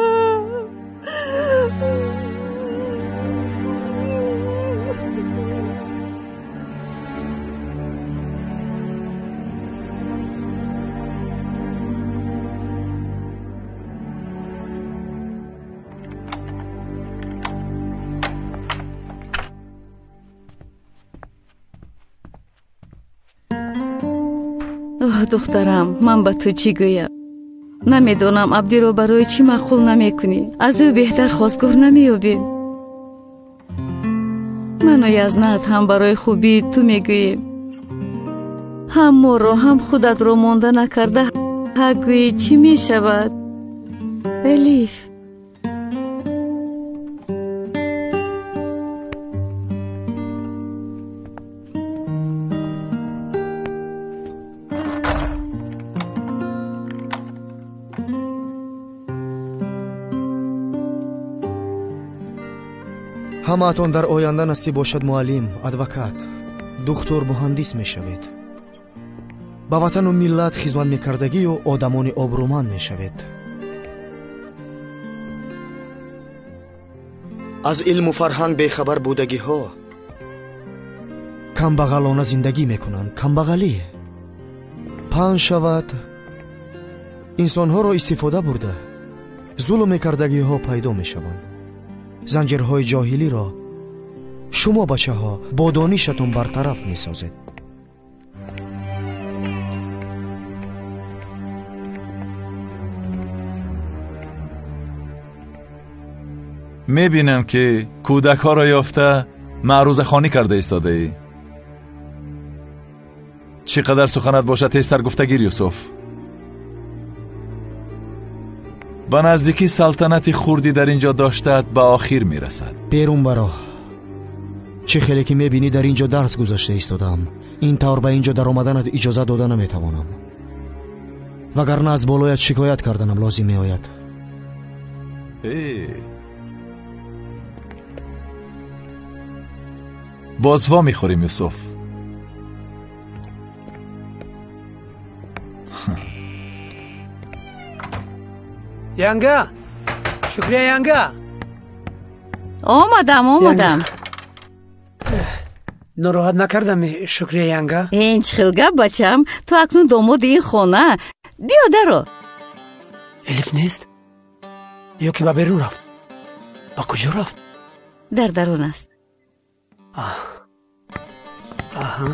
Оҳ, духтарам, ман ба ту чӣ гӯям? Намедонам Абдиро барои чӣ маъқул намекунӣ. Аз ӯ беҳтар хостгор намеёбем. Ману Язнат ҳам барои хубии ту мегӯем. Ҳам моро, ҳам худатро монда накарда ҳақ гӯӣ чӣ мешавад? Элиф. Ҳамаатон дар оянда насиб бошад муаллим, адвокат, духтур, муҳандис мешавед. Ба ватану миллат хизмат мекардагию одамони обрӯманд мешавед. Аз илму фарҳанг бехабар будагиҳо камбағалона зиндагӣ мекунанд. Камбағалӣ паҳн шавад, инсонҳоро истифода бурда зулм мекардагиҳо пайдо мешаванд. Занҷирҳои ҷоҳилиро шумо бачаҳо бо донишатон бартараф месозед. Мебинам ки кӯдакҳоро ёфта маърузахонӣ карда истодаӣ. Чӣ қадар суханат бошад, тезтар гуфтагир, Юсуф. Ба наздикӣ салтанати хурдӣ дар ин ҷо доштаат ба охир мерасад. Берун баро. Чӣ хеле ки мебинӣ, дар ин ҷо дарс гузашта истодаам. Ин тавр ба ин ҷо даромаданат иҷозат дода наметавонам, вагарна аз болоят шикоят карданам лозим меояд. Боз во мехӯрем, Юсуф. Янга, Шукрия янга. Омадам, омадам. Нороҳат накардам, Шукрия янга? Ин чӣ хел гап, бачам? Ту акнун домоди ин хона. Биё даро. Элиф нест? Ё ки ба берун рафт? Ба куҷо рафт? Дар дарун аст. Аҳа.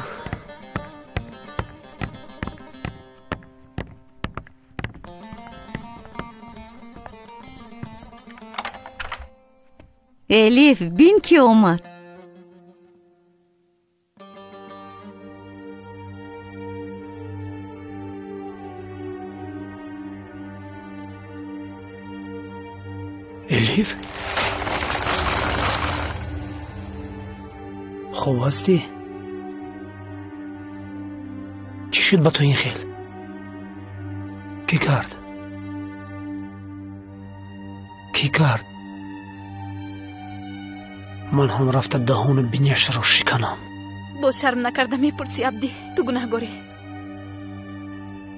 Элиф, бин ки омад. Элиф? Хуб ҳастӣ? Чӣ шуд ба ту ин хел? Кӣ кард? Кӣ кард? Ман ҳам рафта даҳону биняшро шиканам. Боз шарм накарда мепурсӣ, Абдӣ. Ту гунаҳгорӣ.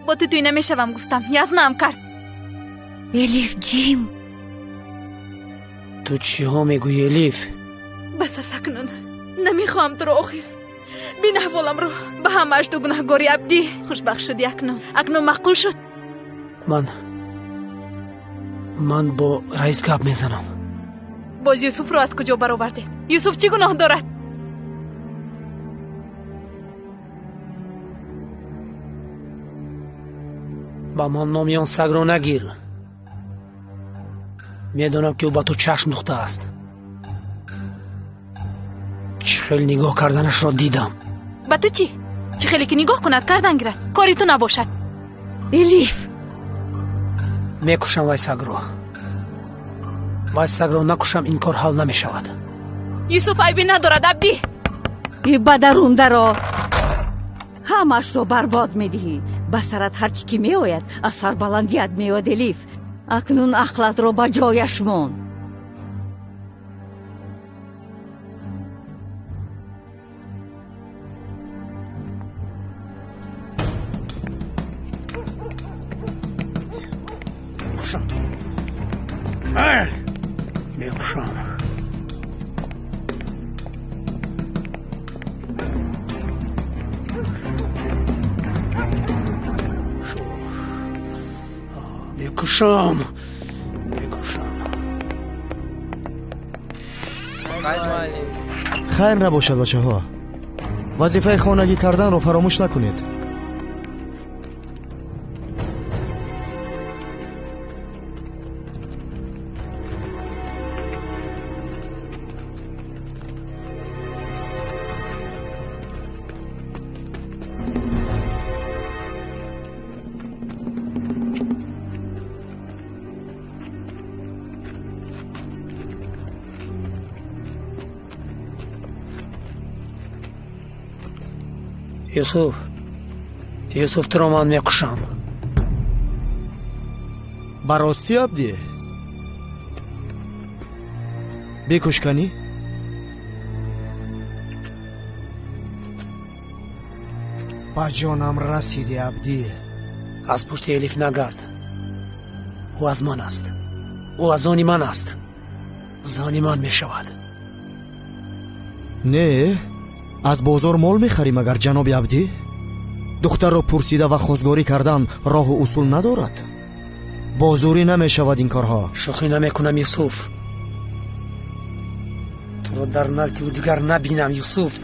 Бо ту тӯй намешавам гуфтам, язнаам кард. Элиф ҷим. Ту чиҳо мегӯӣ, Элиф? Бас аст акнун. Намехоҳам туро охир. Бин аҳволамро. Ба ҳамааш ту гунаҳгорӣ, Абдӣ. Хушбахт шудӣ акнун. Акнун маъқул шуд. Ман бо раис гап мезанам. Боз Юсуфро аз куҷо баровардед? Юсуф чӣ гуноҳ дорад? Ба ман номи он сагро нагир. Медонам ки ӯ ба ту чашм духтааст. Чӣ хел нигоҳ карданашро дидам. Ба ту чӣ? Чӣ хеле ки нигоҳ кунад, кардан гирад. Кори ту набошад. Элиф! Мекушам вай сагро. Вай сагро накушам, ин кор ҳал намешавад. Юсуф айбе надорад, Абдӣ. Ба дарун даро. Ҳамаашро барбод медиҳӣ. Ба сарат ҳар чӣ ки меояд, аз сарбаландият меояд, Элиф. Акнун ақлатро ба ҷояш мон. Мекушам. Мекушам. Мекушам. Хайр набошад, бачаҳо. Вазифаи хонагӣ карданро фаромӯш накунед. Юсуф, Юсуф, туро ман мекушам. Ба ростӣ, Абдӣ? Бикушканӣ? Ба ҷонам расидӣ, Абдӣ. Аз пушти Элиф нагард. Ӯ аз ман аст. Ӯ аз они ман аст. Зани ман мешавад. Не, аз бозор мол мехарӣ магар, ҷаноби Абдӣ? Духтарро пурсида ва хостгорӣ кардан роҳу усул надорад. Бо зӯрӣ намешавад ин корҳо. Шӯхӣ намекунам, Юсуф. Туро дар назди ӯ дигар набинам, Юсуф.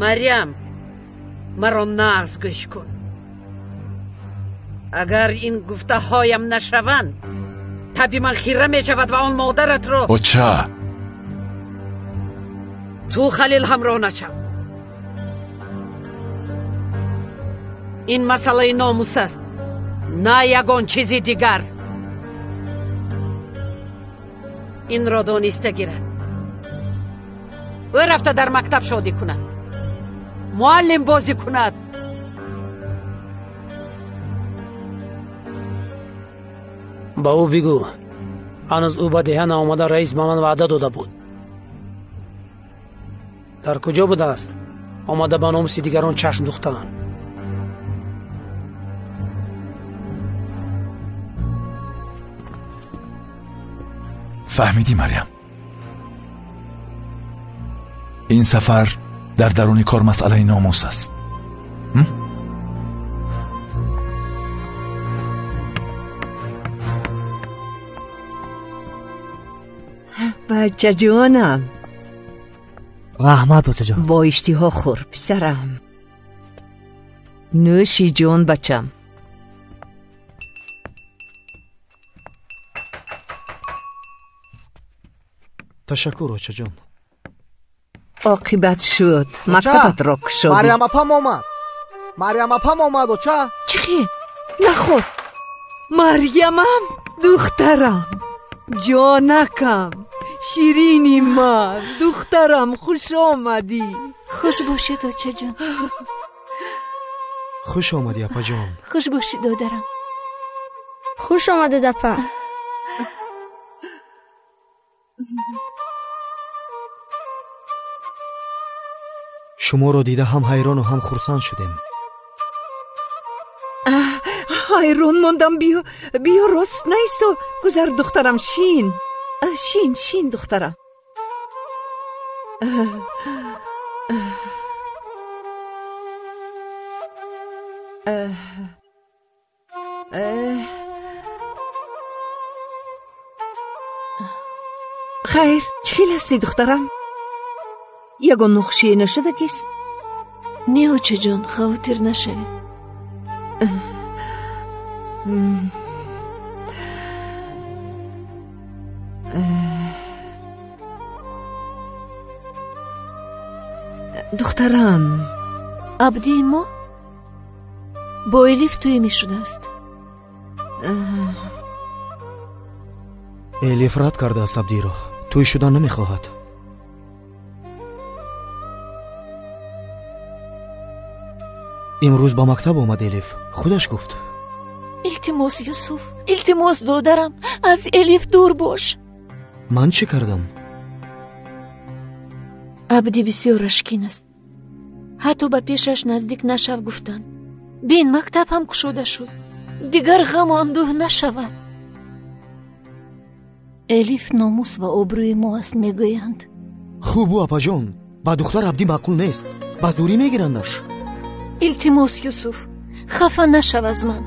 Марьям, маро нағз гӯш кун. Агар ин гуфтаҳоям нашаванд, таби ман хира мешавад ва он модаратро. Оча! Ту Халил ҳамроҳ нашав. Ин масъалаи номус аст, на ягон чизи дигар. Инро дониста гирад. Ӯ рафта дар мактаб шодӣ кунад, муаллим бозӣ кунад. Ба ӯ бигӯ, ҳанӯз ӯ ба деҳа наомада раис ба ман ваъда дода буд. Дар куҷо будааст? Омада ба номуси дигарон чашм духтаанд. Фаҳмидӣ, Марьям? Ин сафар дар даруни кор масъалаи номус аст. Бачаҷонам. Раҳмат, очаҷон. Бо иштиҳо хӯр, писарам. Нӯши ҷон, бачам. Ташаккур, очаҷон. Оқибат шуд, мактабатро кушодӣ. Марьям апам омад. Марьям апам омад, оча. Чӣ хел? Наход. Марьямам, духтарам, ҷонакам, ширини ман, духтарам, хуш омадӣ. Хуш бошед, очаҷон. Хуш омадӣ, апаҷон. Хуш бошед, додарам. Хуш омадед, апа. Шуморо дида ҳам ҳайрону ҳам хурсанд шудем. Ҳайрон мондам. Биё, биё, рост наисто. Гузар, духтарам, шин. Шин, шин, духтарам. Хайр, чӣ хел ҳастӣ, духтарам? Ягон нухшие нашудагист? Не, очаҷон, хавотир нашавед. Духтарам, Абдии мо бо Элиф тӯй мешудааст. Элиф рад кардааст Абдиро. Тӯй шудан намехоҳад. Имрӯз ба мактаб омад Элиф. Худаш гуфт. Илтимос, Юсуф, илтимос, додарам, аз Элиф дур бош. Ман чӣ кардам? Абди бисёр рашкин аст. Ҳатто ба пешаш наздик нашав гуфтанд. Бин, мактаб ҳам кушода шуд. Дигар ғаму андӯҳ нашавад. Элиф номус ва обрӯи мо аст, мегӯянд. Хуб, ӯ апаҷон, ба духтар Абдӣ маъқул нест. Ба зӯрӣ мегирандаш. Илтимос, Юсуф, хафа нашав аз ман.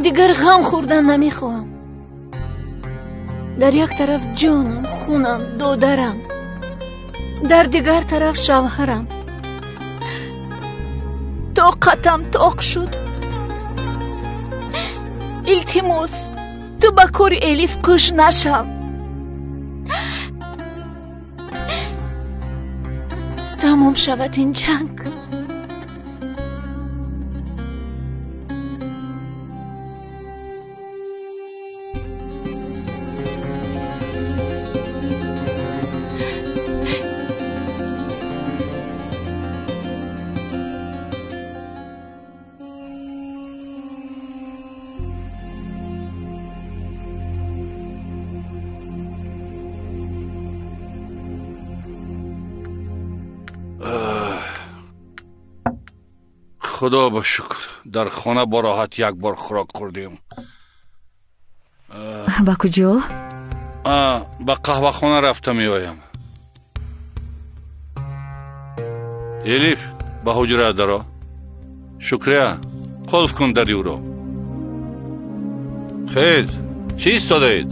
Дигар ғам хӯрдан намехоҳам. Дар як тараф ҷонам, хунам, додарам, дар дигар тараф шавҳарам. Тоқатам тоқ шуд. Илтимос, ту ба кори Элиф кӯш нашав. Тамом шавад ин ҷанг. Худо ба шукр, дар хона бо роҳат як бор хӯрок хӯрдем. Ба куҷо? Ба қаҳвахона рафта меоям. Элиф, ба ҳуҷра даро. Шукрия, қулф кун дари ӯро. Хез, чӣ истодаед?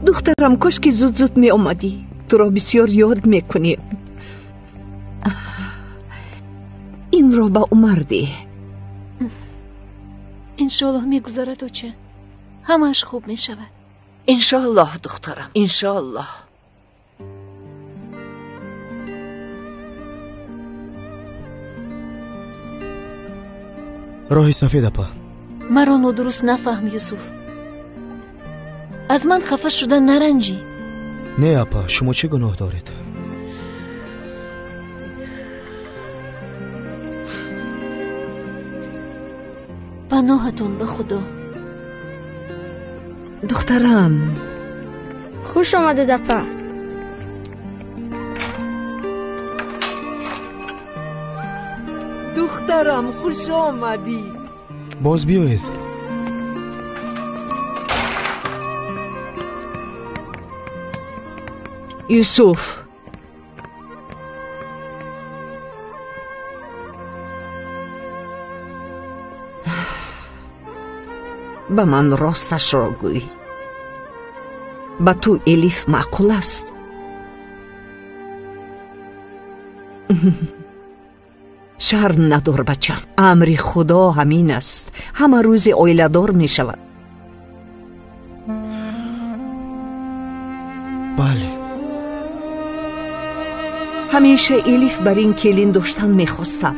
Духтарам, кош ки зуд-зуд меомадӣ. Туро бисёр ёд мекунем. Инро ба Умар деҳ. Иншоаллоҳ мегузарад, оча. Ҳамааш хуб мешавад. Иншоаллоҳ, духтарам, иншоаллоҳ. Роҳи сафед, апа. Маро нодуруст нафаҳм, Юсуф. Аз ман хафа шуда наранҷӣ. Не, апа, шумо чӣ гуноҳ доред? Паноҳатон ба Худо. Духтарам. Хуш омадед, апа. Духтарам, хуш омадӣ. Боз биёед. Юсуф, ба ман росташро гӯй. Ба ту Элиф маъқул аст? Шарм надор, бачам. Амри Худо ҳамин аст. Ҳама рӯзе оиладор мешавад. Бале. Ҳамеша Элиф бар ин келин доштан мехостам.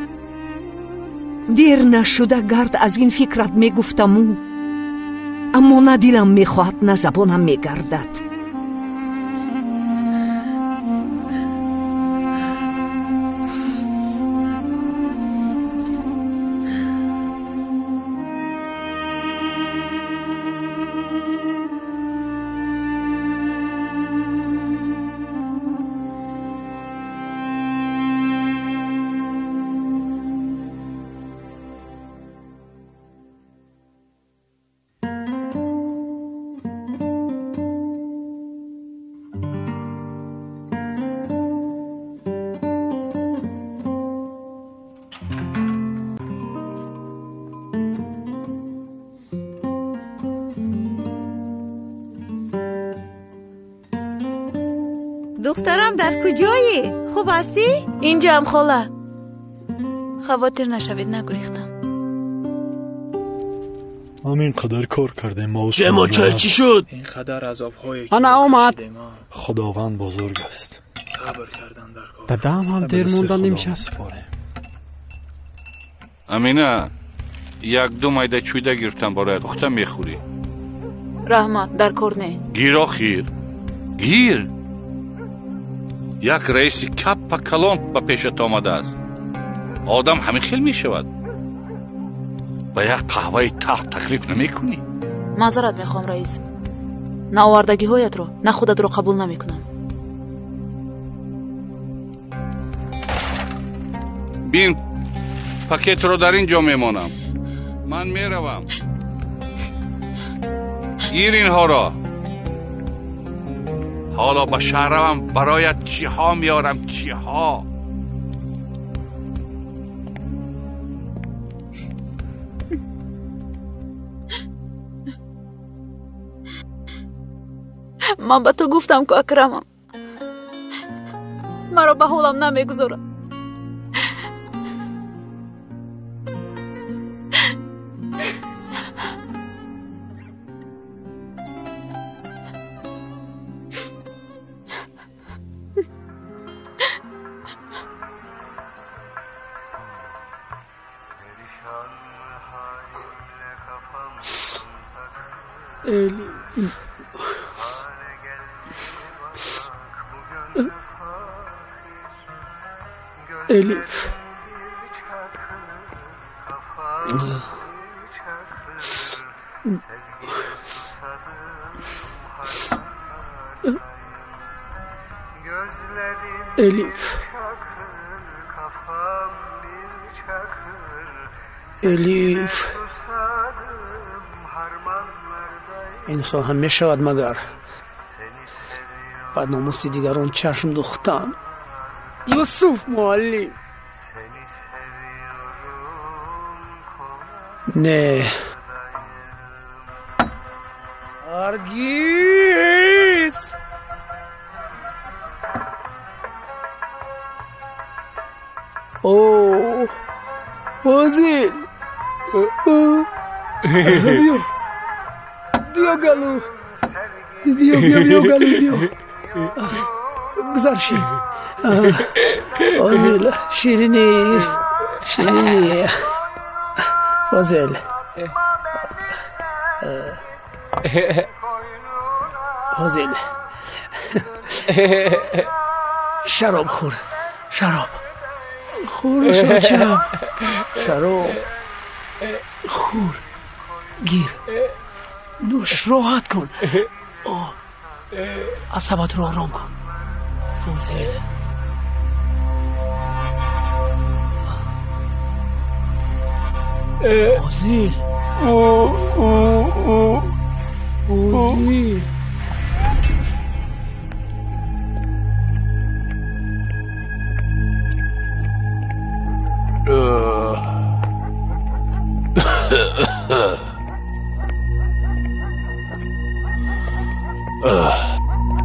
Дер нашуда гард аз ин фикрат мегуфтаму, аммо на дилам мехоҳад, на забонам мегардад. Духтарам, дар куҷоӣ? Хуб ҳастӣ? Инҷаам, хола. Хавотир нашавед, нагурехтам. Ҳамин қадар кор кардем, маош. Ҷемо, чой чӣ шуд? Ин қадар азобҳое ана омад. Худованд бузург аст. Сабр кардан дар кор. Дадам ҳам дер мондан имшаб. Амина, як-ду майда чӯйда гирифтам бароят. Пухта мехӯрӣ. Раҳмат, дар кор не. Гир охир. Гир. Як раиси каппа калон ба пешат омадааст. Одам ҳамин хел мешавад. Ба як қаҳваи талх таклиф намекунӣ? Маъзарат мехоҳам, раис. На овардагиҳоятро, на худатро қабул намекунам. Бин, пакетро дар ин ҷо мемонам. Ман меравам. Гир инҳоро. Ҳоло ба шаҳр равам, бароят чиҳо меорам, чиҳо. Ман ба ту гуфтам, ку Акрамам маро ба ҳолам намегузорад. Элиф. Элиф. Элиф. Инсон ҳам мешавад магар ба номуси дигарон чашм духтан. Юсуф муаллим. Не. Ҳаргиз. О, Фозил. Биё. Биё галу. Биё, биё, биё галу, биё. Гузар шир. Фозил, ширинӣ. Ширинӣ. Фозил. Фозил. Шароб хӯр. Шароб. Хӯр шочам. Шароб. Хӯр. Гир. Нӯш, роҳат кун. Асабатро ором кун. Фозил. Фозил. Фозил.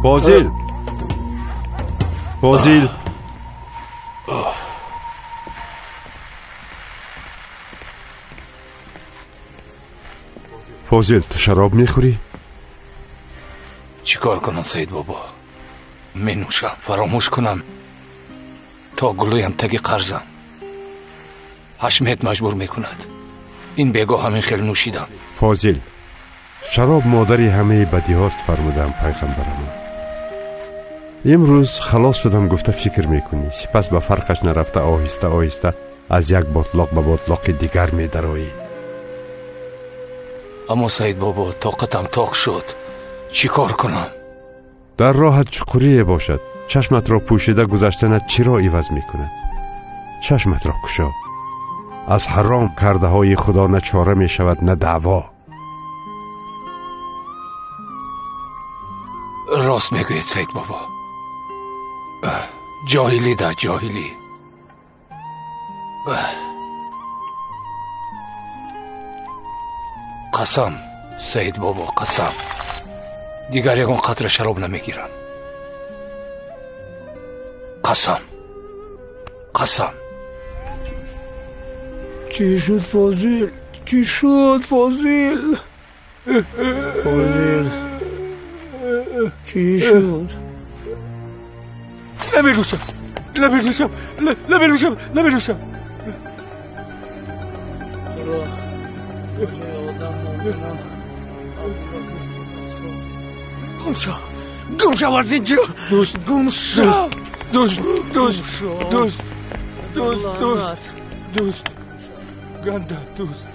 Фозил. Фозил. Фозил, ту шароб мехӯрӣ? Чӣ кор кунам, Саид бобо? Менӯшам, фаромӯш кунам. То гулӯям таги қарзам. Ҳашмет маҷбур мекунад. Ин бегоҳ ҳамин хел нӯшидам. Фозил, шароб модари ҳамаи бадиҳост, фармудам пайғамбарамон. Имрӯз халос шудам гуфта фикр мекунӣ, сипас ба фарқаш нарафта оҳиста оҳиста аз як ботлоқ ба ботлоқи дигар медароӣ. Аммо Саид бобо, тоқатам тоқ шуд. Чӣ кор кунам? Дар роҳат чуқурие бошад. Чашматро пӯшида гузаштанат чиро иваз мекунад? Чашматро кушо. Аз ҳаром кардаҳои худо на чора мешавад, на даъво. Рост мегӯед, Саид бобо. Ҷоҳилӣ да ҷоҳилӣ. Қасам, Саид бобо, қасам. Дигар ягон қатра шароб намегирам. Қасам. Қасам. Чӣ шуд, Фозил? Чӣ шуд, Фозил? Фозил. Чӣ шуд? Намегӯшам. Намегӯшам. Намегӯшам. Намегӯшам. Гум шав. Гум шав аз ин ҷо. Гум шав. Дӯст, дӯст, дӯст, дӯст, дӯст, дӯст. Ганда, дӯст.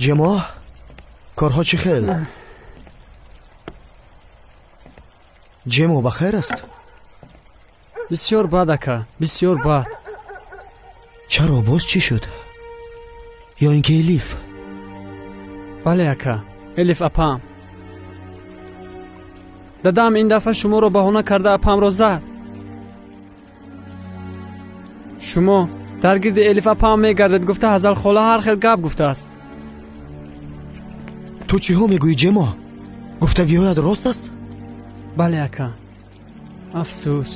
Ҷемо, корҳо чӣ хел? Ҷемо, ба хайр аст? Бисёр бад, ака, бисёр бад. Чаро, боз чӣ шуд? Ё ин ки Элиф? Бале, ака, Элиф апам. Дадам ин дафъа шуморо баҳона карда апамро зад. Шумо дар гирди Элиф апам мегардед, гуфта Ҳазал хола ҳар хел гап гуфтааст. Ту чиҳо мегӯӣ, Ҷемо? Гуфтагиҳоят рост аст? Бале, ака. Афсӯс.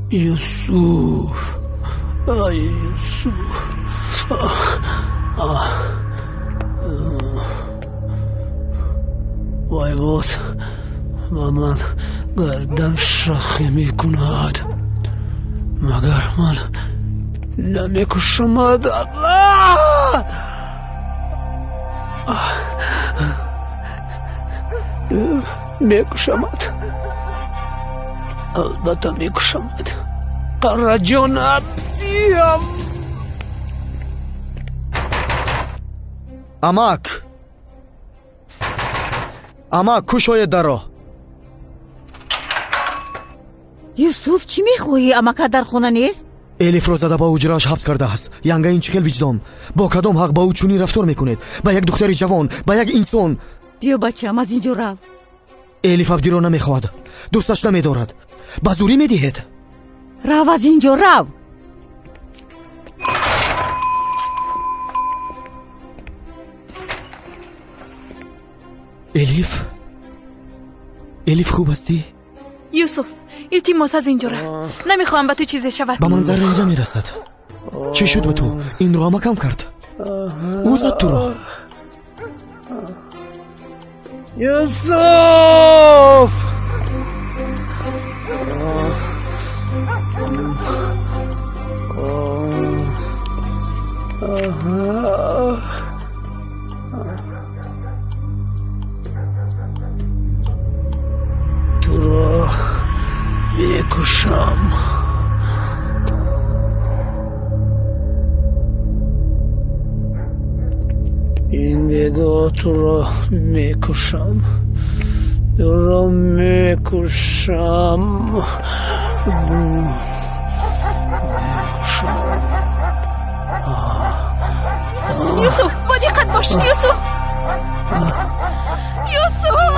Юсуф, ай Юсуф. Вай боз ба ман гардан шахӣ мекунад. Магар ман намекушамад? Мекушамад, албатта мекушамад. Қараҷон Абдиям. Амак, амак, кушоед дарро. Юсуф, чӣ мехоҳӣ? Амака дар хона нест? Элифро зада ба ҳуҷрааш ҳабс кардааст. Янга, ин чӣ хел виҷдон? Бо кадом ҳақ ба ӯ чунин рафтор мекунед? Ба як духтари ҷавон, ба як инсон. Биё, бачаам, аз ин ҷо рав. Элиф Абдиро намехоҳад, дӯсташ намедорад. Ба зурӣ медиҳед? Рав аз ин ҷо, рав. Элиф, Элиф, хуб ҳастӣ? Юсуф, илтимос, аз ин ҷо рав. Намехоҳам ба ту чизе шавад. Ба ман зарре намерасад. Чӣ шуд ба ту? Инро амакам кард. Ӯ зад туро. Юсуф! Туро мекушам. Ин бего туро мекушам. Туро мекушам. Мекушам. Юсуф, бо диққат бош, Юсуф. Юсуф!